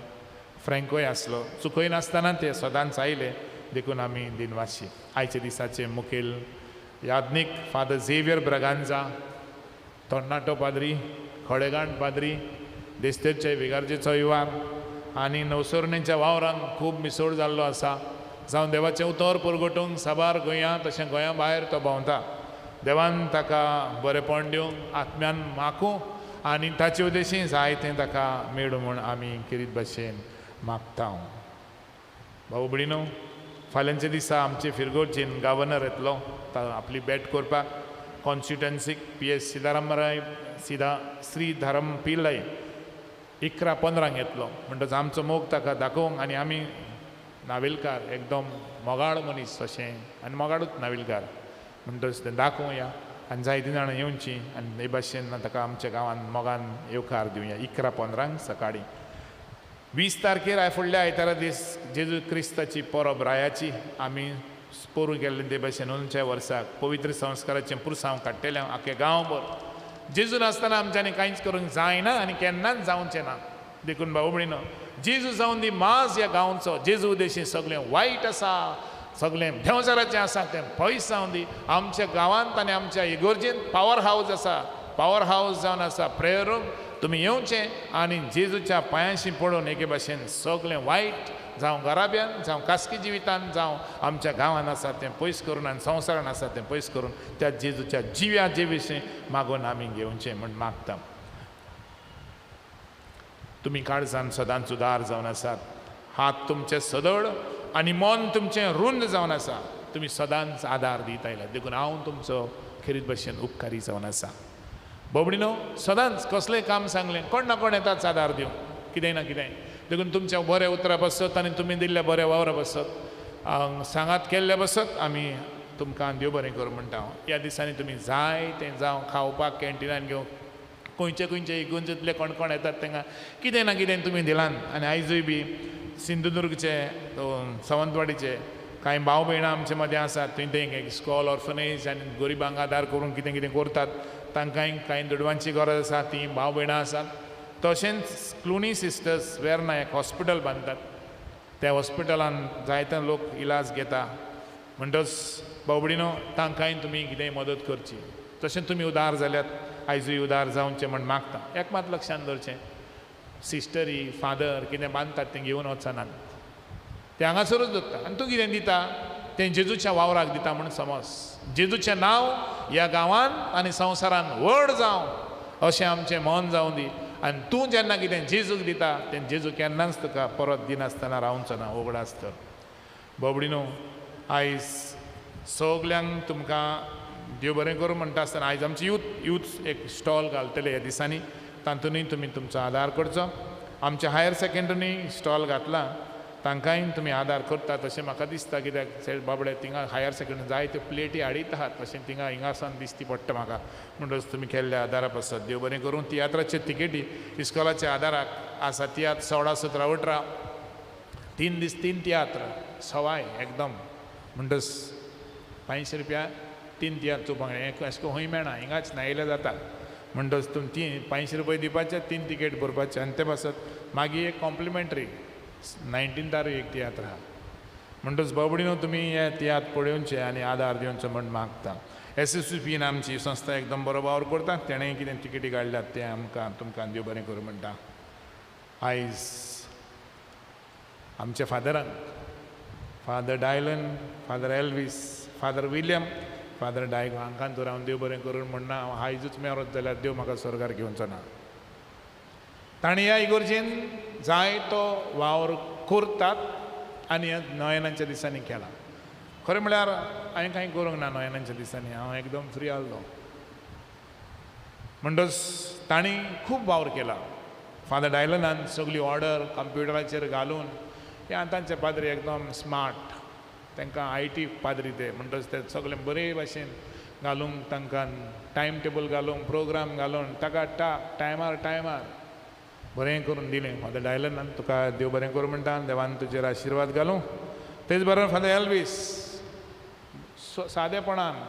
फ्रँकोय आसलो चुकयनासतना ते सदांच आयले देखून आमी दिनवाशी. आयच्या दिसाचे मुखेल याज्ञीक फादर झेवियर ब्रागांजा, तरणाटो पाद्री, खडेगांठ पाद्री, देस्तेरचे विगार्जेचो विवार आनी नवसरणेच्या वावरांक खूब मिसोड जाल्लो आसा. जावं देवाचें उतर परगटूंक साबार गोंया तशें गोंया भायर तो भोंवता. देवान ताका बरेंपण दिवंक आत्म्यान माकूं आनी ताचे उद्देशी जायतें ताका मेळूं म्हूण आमी खेरीत भशेन मागता. भाऊ भयणीनो, फाल्यांच्या दिसा आमचे फिरगोर्जीन गव्हर्नर येतलो आपली भेट करपाक. कॉन्स्टिट्युएन्सीक पी एस सिदारामराय श्रीधरम पिल्लय 11:15 येतलो. म्हणटच आमचो मोग ताका दाखोवंक आनी आमी नावेलकार एकदम मोगाळ मनीस अशें आनी मोगाळूच नावेलकार म्हणटच तें दाखोवया आनी जायतीं जाणां येवचीं आनी हे भाशेन ताका आमच्या गांवांत मोगान येवकार दिवया. 11:15 सकाळीं. 20 तारखेर फुडल्या आयतारा दीस जेजू क्रिस्ताची परब रायाची आमी पोरूं केल्ले ते भाशेन अंदूच्या वर्साक पवित्र संस्काराचें पुरसांव काडटलें आख्खे गांवभर. जेजू नासतना आमच्यांनी कांयच करूंक जायना आनी केन्नाच जावचें ना. देखून भाव भयणीनो, जेजू जावन दी माज ह्या गांवचो. जेजू उदेशी सगळें वायट आसा, सगळें देंवचाराचें आसा तें पयस जावन दी. आमच्या गांवांत आनी आमच्या इगोर्जेंत पावर हावज आसा, पावर हावज जावन आसा प्रेयर रूम. तुमी येवचें आनी जेजूच्या पांयांशी पडून एके भाशेन सगळें वायट जावं घराब्यान जावं खासगी जिवितान जावं आमच्या गांवांत आसा तें पयस करून आनी संवसारान आसा तें पयस करून त्या जेजूच्या जिव्या जे विशीं मागून आमी घेवचें म्हूण मागता. तुमी काळजान सदांच उदार जावन आसात, हात तुमचे सदळ आनी मन तुमचें रुंद जावन आसा. तुमी सदांच आदार दित आयल्यात, देखून हांव तुमचो खेरीत भशेन उपकारी जावन आसा. बोबडीनो, सदांच कसलें काम सांगलें कोण ना कोण येताच आदार दिवंक कितें ना कितें. देखून तुमच्या बऱ्या उतरां पासत आनी तुमी दिल्ल्या बऱ्या वावरा पासत सांगात केल्ल्या पासत आमी तुमकां देव बरें करूं म्हणटा. हांव ह्या दिसांनी तुमी जाय तें जावं खावपाक कॅन्टिनान घेवंक खंयचे खंयचे इगोर्जेंतले कोण कोण येतात तांकां कितें ना कितें तुमी दिलान. आनी आयजूय बी सिंधुदुर्गचे सावंतवाडीचे कांय भाव भयणां आमचे मदें आसात, थंय ते एक स्कॉल ऑर्फनेज आनी गरिबांक आदार करून कितें कितें करतात, तांकांय कांय दुडवांची गरज आसा, तीं भाव भयणां आसात. तशेंच क्लुनी सिस्टर्स वेर्ना एक हॉस्पिटल बांदतात, त्या हॉस्पिटलान जायते लोक इलाज घेता. म्हणटच बाबडीनो तांकांय तुमी कितेंय मदत करची. तशें तुमी उदार जाल्यात, आयजूय उदार जावचें म्हण मागता. एक मात लक्षांत दवरचें, सिस्टरी फादर कितें बांदतात तें घेवन वचनात, तें हांगासरूच दवरता. आनी तूं कितें दिता तें जेजूच्या वावराक दिता म्हूण समज. जेजूचें नांव ह्या गांवांत आनी संवसारांत व्हड जावं अशें आमचें मन जावं दी. आनी तूं जेन्ना कितें जेजूक दिता तें जेजू केन्नाच तुका परत दिनासतना रावचो ना, उगडास तर. बाबडीनो, आयज सगल्यांक तुमकां देव बरें करूं म्हणटा आसतना आयज आमची यूथ एक स्टॉल घालतले ह्या दिसांनी, तातूंतय तुमी तुमचो आदार करचो. आमच्या हायर सेकेंडरी स्टॉल घातला, तांकांय तुमी आदार करतात अशें म्हाका दिसता. कित्याक बाबडे थिंगा हायर सेकेंडरी जायत्यो प्लेटी हाडीत आहात, तशें थिंगा हिंगासान दिसती पडटा म्हाका. म्हणटच तुमी केल्ल्या आदारा पासत देव बरें करूं. तियात्राच्यो तिकेटी इस्कॉलाच्या आदाराक आसा. तियात्र 16, 17, 18 3 दीस 3 तियात्र सवाय एकदम. म्हणटच 500 रुपया 3 तियात्र चोवपाक अशें खंय मेळना, हिंगाच नायल्यार जाता. म्हणटच तुमी ती 500 रुपया दिवपाचे, 3 तिकेट भरपाचे. आनी ते पासत मागीर एक कॉम्प्लिमेंट्री 19 एक तियात्र आहा. म्हणटच बाबडीनो तुमी हे तियात्र पळोवचे आनी आदार दिवचो म्हण मागता. SSPN आमची संस्था एकदम बरो वावर करता, तेणें कितें तिकेटी काडल्यात तें आमकां तुमकां देव बरें करूं म्हणटा. आयज आमच्या फादरांक, Father Dylan, Father Elvis, Father William, Father Diogo हांकां तर हांव देव बरें करूं म्हणना. हांव आयजूच मेरत जाल्यार देव म्हाका स्वर्गार घेवचो ना. तांणी ह्या इगोर्जेन जायतो वावर करतात आनी ह्या नोयेनाच्या दिसांनी केला. खरें म्हळ्यार हांवें कांय करूंक ना नोयेनाच्या दिसांनी, हांव एकदम फ्री आहलो. म्हणटच तांणी खूब वावर केला. फादर डायलनान सगळी ऑर्डर कंप्युटराचेर घालून, हे आतांचे पाद्री एकदम स्मार्ट, तांकां IT पाद्री ते, म्हणटच ते सगळें बरे भाशेन घालूंक, तांकां टायम टेबल घालूंक, प्रोग्राम घालून ताका टाक टायमार टायमार बरें करून दिलें. फादर डायलनान तुका देव बरें करूं म्हणटा, देवान तुजेर आशिर्वाद घालूं. तेच बरोबर फादर एल्वीस सादेपणान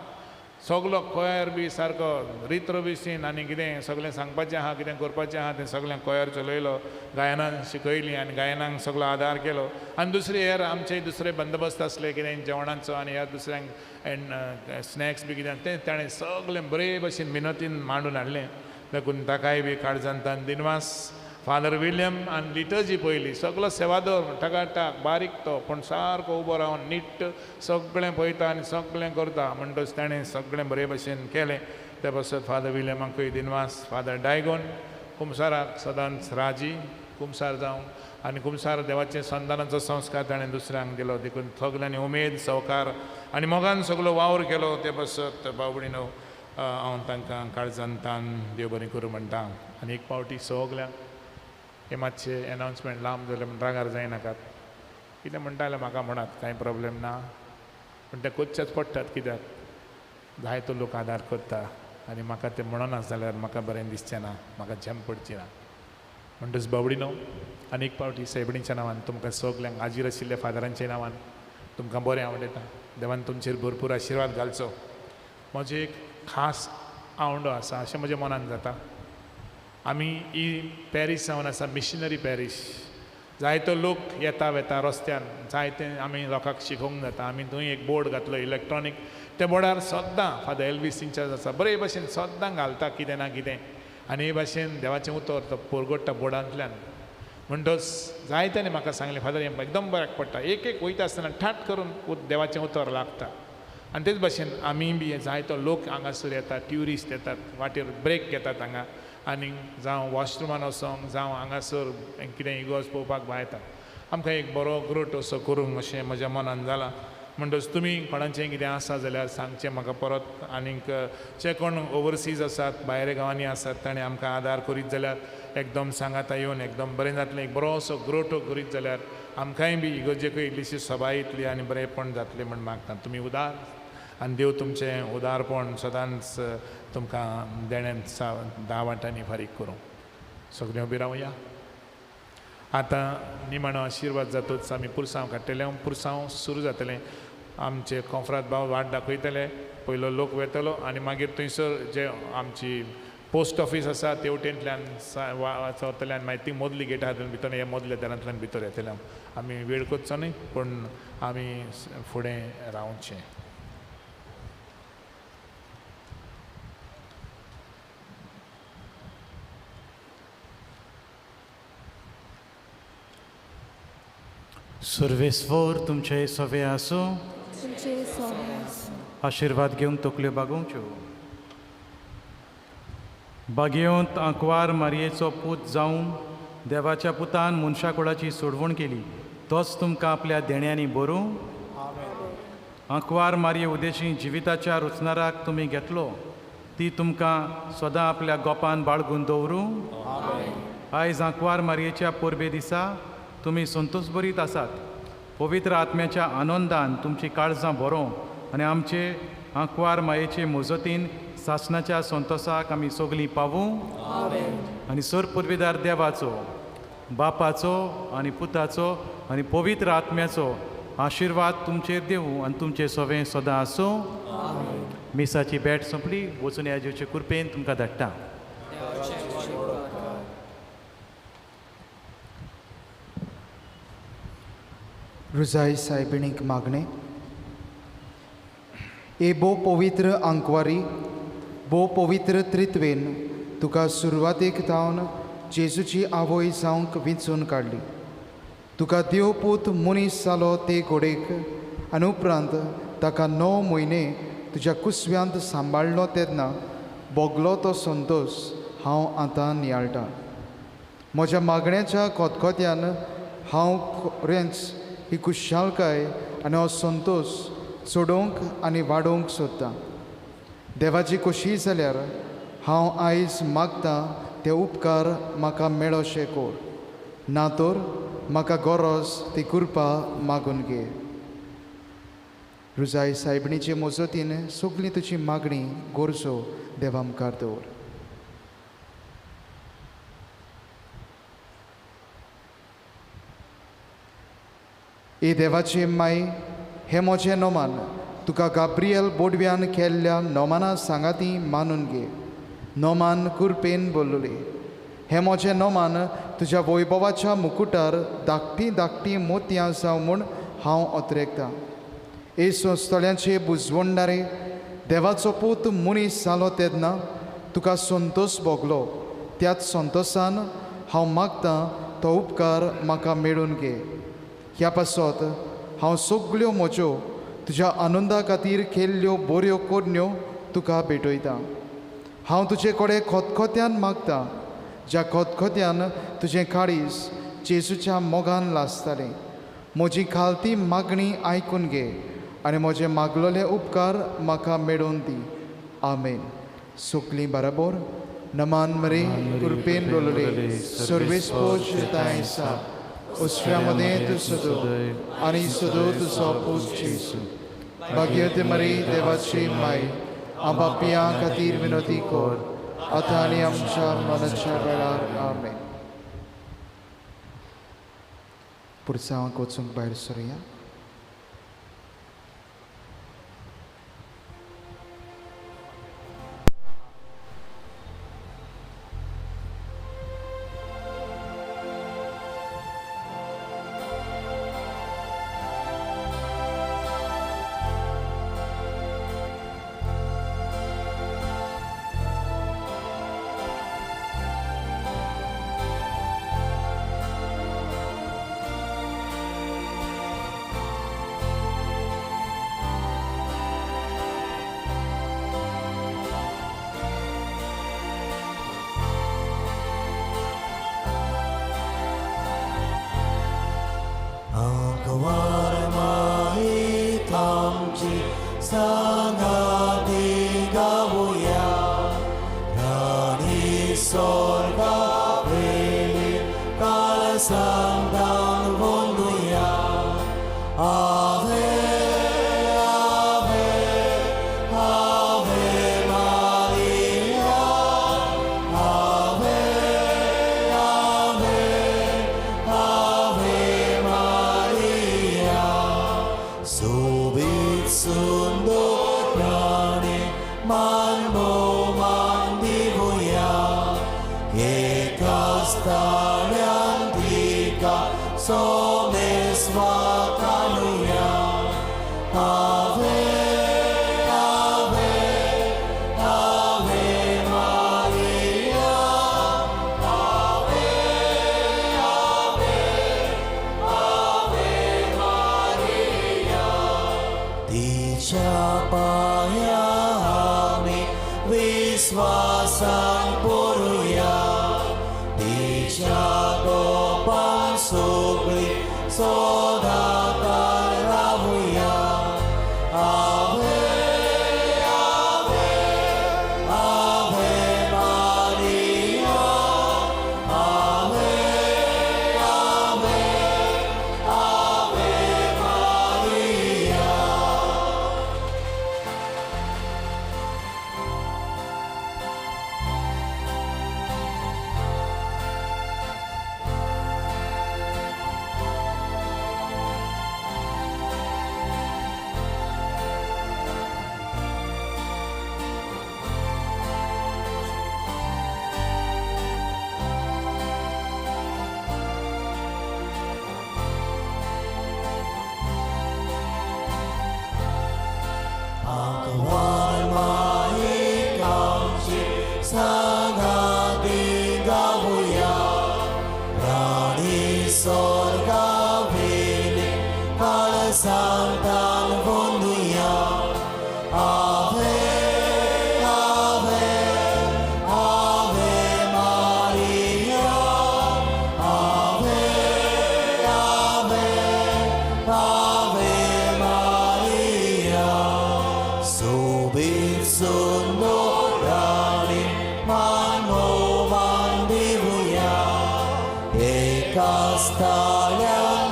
सगलो कोयर बी सारको रित्रो बी सीन आनी कितें सगळें सांगपाचें आहा, कितें करपाचें आहा तें सगळें कोयर चलयलो, गायनान शिकयलीं आनी गायनांक सगळो आदार केलो. आनी दुसरे हेर आमचे दुसरे बंदोबस्त आसले कितें जेवणाचो आनी ह्या दुसऱ्यांक एंड स्नॅक्स बी कितें तें ताणें सगळें बरे भशेन मिनतीन मांडून हाडलें. देखून ताकाय बी काळजांतान दिनवास. फादर विलियम आनी लिटर्जी पयली सगलो सेवादोर टकाटाक बारीक तो, पूण सारको उबो रावन नीट सगळें पळयता आनी सगळें करता. म्हणटच ताणें सगळें बरे भशेन केलें. ते पासत फादर विलियमाकूय दिनवास. फादर डायगोन कुमसाराक सदांच राजी कुमसार जावंक आनी कुमसार देवाचे संतानाचो संस्कार ताणें दुसऱ्यांक दिलो. देखून सगल्यांनी उमेद सवकार आनी मोगान सगलो वावर केलो. ते पासत भाव भयणीनो हांव तांकां काळजान तान देव बरें करूं म्हणटा. आनी एक पावटी सगल्यांक हे मातशें एनावन्समेंट लांब जालें म्हण रागार जायनाकात. कितें म्हणटा जाल्यार म्हाका म्हणात, कांय प्रोब्लेम ना, पूण ते करचेच पडटात कित्याक जायतो लोक आदार करता आनी म्हाका तें म्हणना जाल्यार म्हाका बरें दिसचें ना, म्हाका झेम पडची ना. म्हणटच बावडीनो आनी एक पावटी सायबिणीच्या नांवान तुमकां सगल्यांक हाजीर आशिल्ल्या फादरांच्या नांवान तुमकां बरें आवडटा. देवान तुमचेर भरपूर आशिर्वाद घालचो. म्हजें एक खास आवंडो आसा अशें म्हज्या मनान जाता. आमी ही पॅरीस जावन आसा मिशनरी पॅरीश. जायतो लोक येता वेता रस्त्यान, जायते आमी लोकांक शिकोवंक जाता. आमी थंय एक बोर्ड घातलो इलेक्ट्रॉनीक, त्या बोर्डार सद्दां फादर एल्वीस इंचार्ज आसा, बरे भाशेन सद्दां घालता कितें ना कितें, आनी हे भाशेन देवाचें उतर तो परगट्टा बोर्डांतल्यान. म्हणटच जायत्यांनी म्हाका सांगलें फादर हें एकदम बऱ्याक पडटा, एक एक वयता आसतना ठाट करून देवाचें उतर लागता. आनी तेच भाशेन आमी बी जायतो लोक हांगासर येतात, ट्युरिस्ट येतात, वाटेर ब्रेक घेतात हांगा, आनी जावं वॉशरुमान वचोंक जावं हांगासर कितें इगोर्ज पळोवपाक भायर येतात. आमकां एक बरो ग्रोट असो करूंक अशें म्हज्या मनान जालां. म्हणटच तुमी कोणाचें कितें आसा जाल्यार सांगचें म्हाका परत. आनीक जे कोण ओवरसीज आसात, भायल्या गांवांनी आसात, ताणें आमकां आदार करीत जाल्यार एकदम सांगाता येवन एकदम बरें जातलें. एक बरो असो ग्रोटो करीत जाल्यार आमकांय बी इगर्जेकूय इल्लीशी सभा येतली आनी बरेंपण जातलें म्हण मागता. तुमी उदार आनी देव तुमचें उदारपण सदांच तुमकां देण्यान 10 वांट्यांनी फारीक करूं. सगळें उबी रावया. आतां निमाणो आशिर्वाद जातूच आमी पुरसांव काडटले, पुरसांव सुरू जातलें. आमचे कोंफ्राद भाव वाट दाखयतले, पयलो लोक वेतलो आनी मागीर थंयसर जे आमची पोस्ट ऑफीस आसा तेवटेंतल्यान वतले आनी मागीर ती मदली गेटा भितर हे मदल्या दारांतल्यान भितर येतले. आमी वेळ करचो न्हय, पूण आमी फुडें रावचें. सर्वेस्वर तुमचे सवे आसूं, आशिर्वाद घेवन तकल्यो बागोवच्यो. बागेवंत आंकवार मारयेचो पूत जावन देवाच्या पुतान मनशा कुळाची सोडवण केली, तोच तुमकां आपल्या देण्यांनी बरूं. आंकवार मारये उदेशी जिविताच्या रुचनाराक तुमी घेतलो, ती तुमकां सदां आपल्या गोपान बाळगून दवरूं. आयज आंकवार मारयेच्या परबे दिसा तुमी संतोशभरीत आसात. पवित्र आत्म्याच्या आनंदान तुमची काळजां भरों आनी आमचे आंकवार मायेचे मजतीन सासणाच्या संतोसाक आमी सगलीं पावूं. आनी सर पुर्वेदार देवाचो, बापाचो आनी पुताचो आनी पवित्र आत्म्याचो आशिर्वाद तुमचेर दिवं आनी तुमचें सवें सदां आसूं. मिसाची भेट सोंपली. वचून ह्या जेवचे कृपेन तुमकां धाडटा. रुजाय सायबिणीक मागणें. ए भोव पवित्र आंकवारी, भोव पवित्र त्रित्वेन तुका सुरवातेक थावन जेजूची आवय जावंक विंचून काडली. तुका देवपूत मनीस जालो ते घोडेक आनी उपरांत ताका 9 म्हयने तुज्या कुसव्यांत सांबाळ्ळो तेन्ना भोगलो तो संतोश हांव आतां नियाळटा. म्हज्या मागण्याच्या खतखत्यान हांव खरेंच ही खुशालकाय आनी हो संतोश चडोवंक आनी वाडोवंक सोदतां. देवाची खोशी जाल्यार हांव आयज मागतां ते उपकार म्हाका मेळोशे कोर, ना तर म्हाका गरज ती कृपा मागून घे. रुजाय सायबिणीचे मजतीन सगळी तुजी मागणी गरजो देवा मुखार दवर. ए देवाचे माय, हें म्हजें नोमान तुका गाब्रियल बोडव्यान केल्ल्या नोमाना सांगाती मानून घे. नोमान कुरपेन बोल्लोली. हें म्हजें नोमान तुज्या वैभवाच्या मुकुटार धाकटीं धाकटीं मोतयां जावं म्हूण हांव अत्रेकतां. ए संस्थळ्यांचे बुजवणदारे, देवाचो पूत मनीस जालो तेन्ना तुका संतोश भोगलो, त्याच संतोशान हांव मागतां तो उपकार म्हाका मेळून घे. ह्या पासत हांव सगल्यो म्हज्यो तुज्या आनंदा खातीर केल्ल्यो बऱ्यो करण्यो तुका भेटयतां. हांव तुजे कडेन खतखत्यान मागतां, ज्या खतखत्यान तुजें काळीज जेजूच्या मोगान लासताली. म्हजी खालती मागणी आयकून घे आनी म्हजे मागलोले उपकार म्हाका मेळोवन दी. आमेन. सुकली बराबर नमान मरे कृपेन बोलले सर्वेस्पोज आसा उसऱ्या मदें तूं सदो आनी सदो तुजो पूत जेजू. भाग्यवती मरी देवाची माय आम पापयां खातीर विनोती कर आतां आनी आमच्या मनाच्या वेळार. आमेन. पुरसांवाक वचूंक भायर सरुया.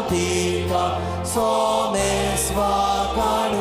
Tika somes vacanum.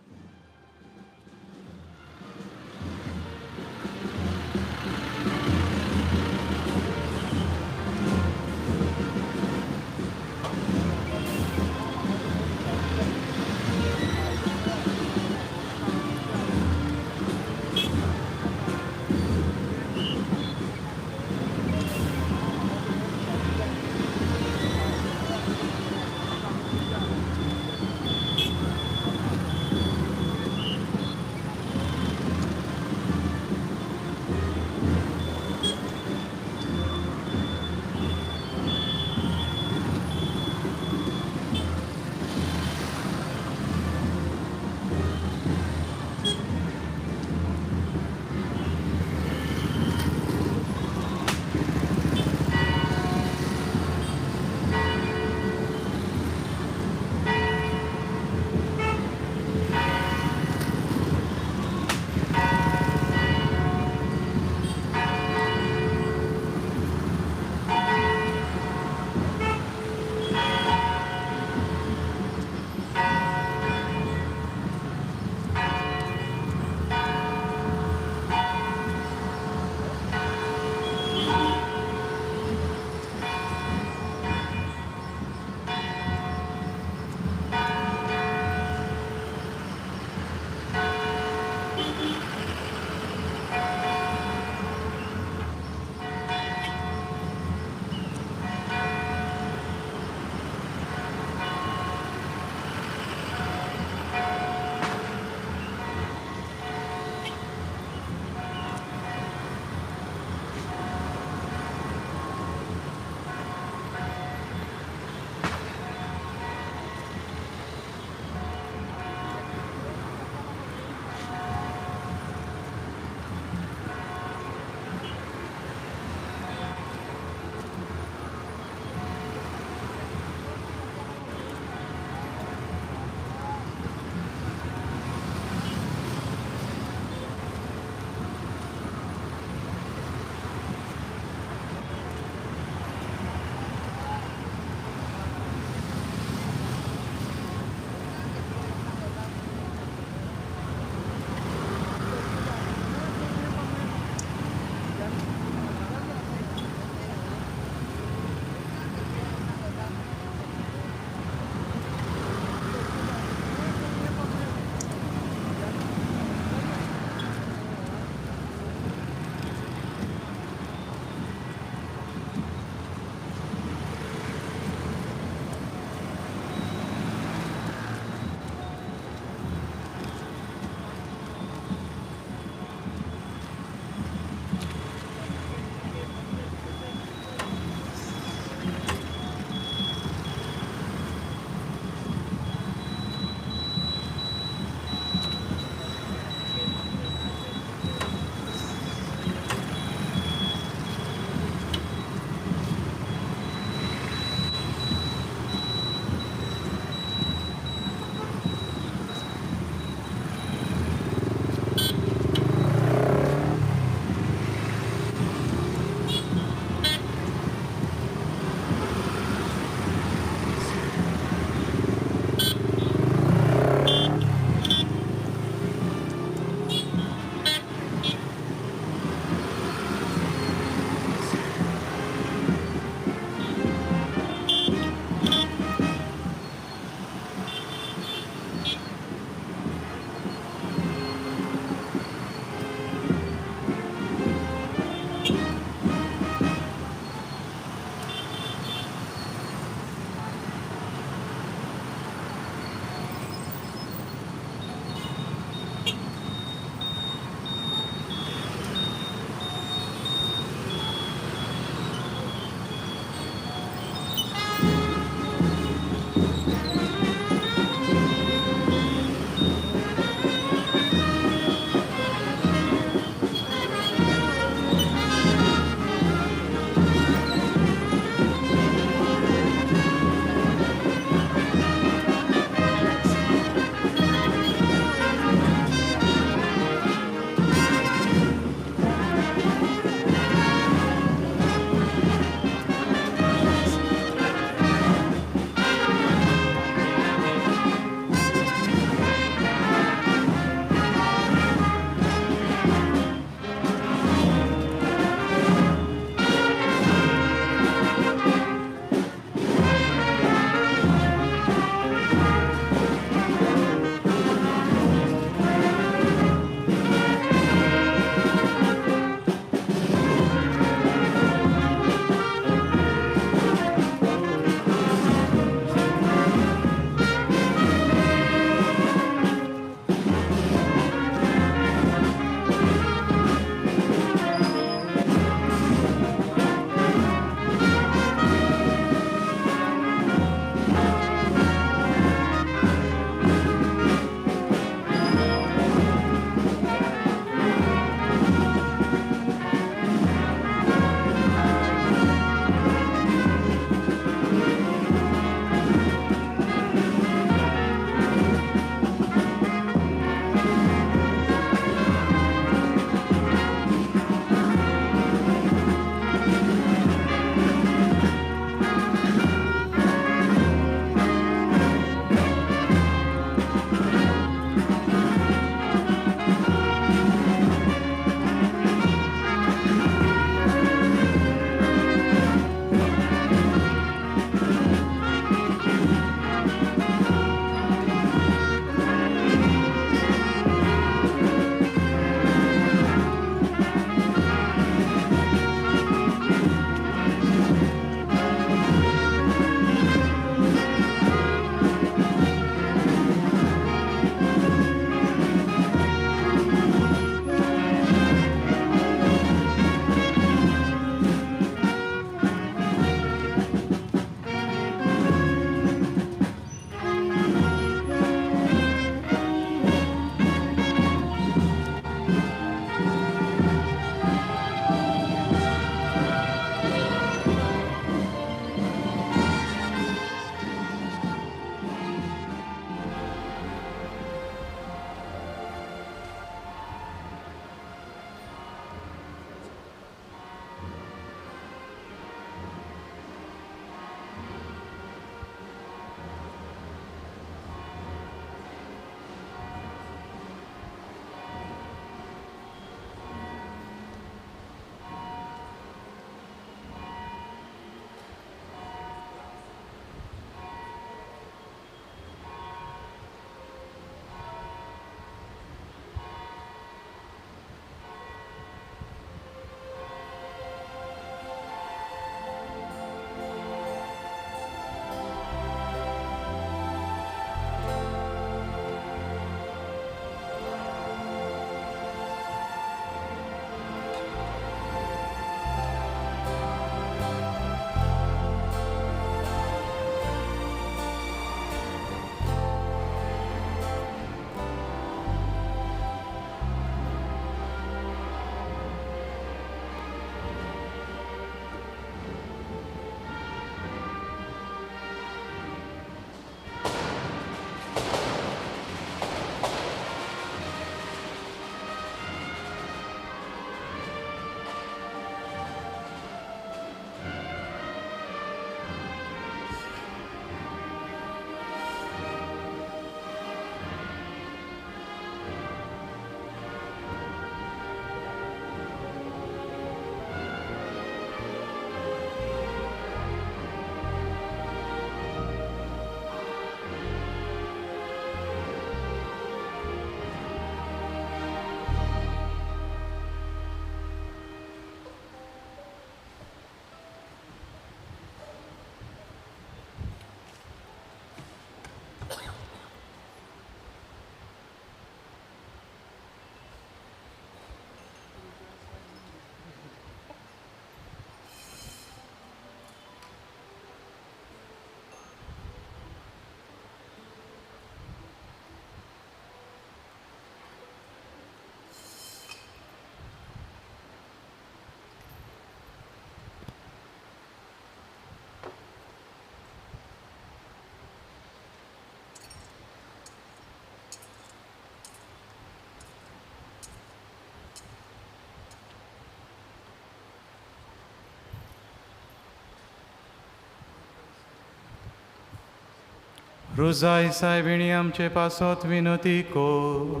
रुजाय सायबिणी आमचे पासत विनोती कोर.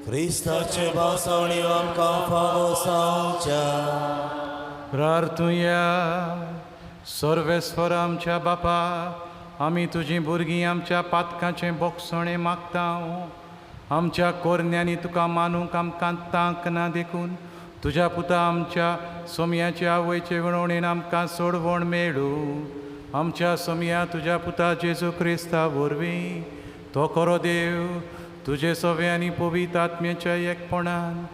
क्रिस्ताचे भासावणी आमकां फावो जावच्या. प्रार्थुया. सर्वेस्वर आमच्या बापा, आमी तुजीं भुरगीं आमच्या पातकाचें बोगसणें मागता. आमच्या कोरन्यांनी तुका मानूंक आमकां तांक ना देखून तुज्या पुता आमच्या सोमयाचे आवयचे विणवणेन आमकां सोडवण मेळूं. आमच्या सोमया तुज्या पुता जेजू क्रिस्ता वरवीं तो खरो देव तुजे सवे आनी पवित्र आत्म्याच्या एकपणान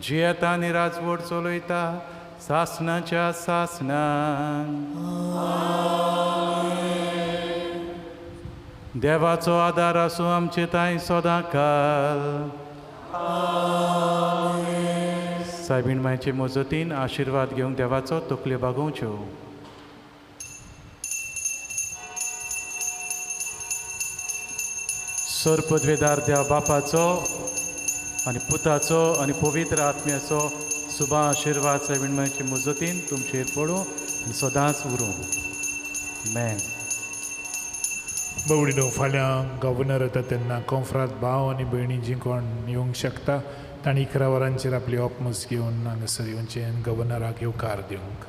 जियेता आनी राजवट चलयता सासनाच्या सासनान. देवाचो आदार आसूं आमचे तांय सदां काल. सायबीण मायचे मजतीन आशिर्वाद घेवंक देवाचो तकल्यो बागोवच्यो. सरपदवेदार देव बापाचो आनी पुताचो आनी पवित्र आत्म्याचो सुबा आशिर्वाद सायबीण मायचे मजतीन तुमचेर पडूं आनी सदांच उरूं. मॅन. बावडीनो, फाल्यां गव्हर्नर येता तेन्ना कोंफ्राद भाव आनी भयणी जीं कोण येवंक शकता तांणी 11 वरांचेर आपली ऑपमस घेवन हांगासर येवचें आनी गव्हर्नराक येवकार दिवंक.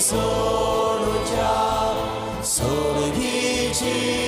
सोडुच्या सोडगीची.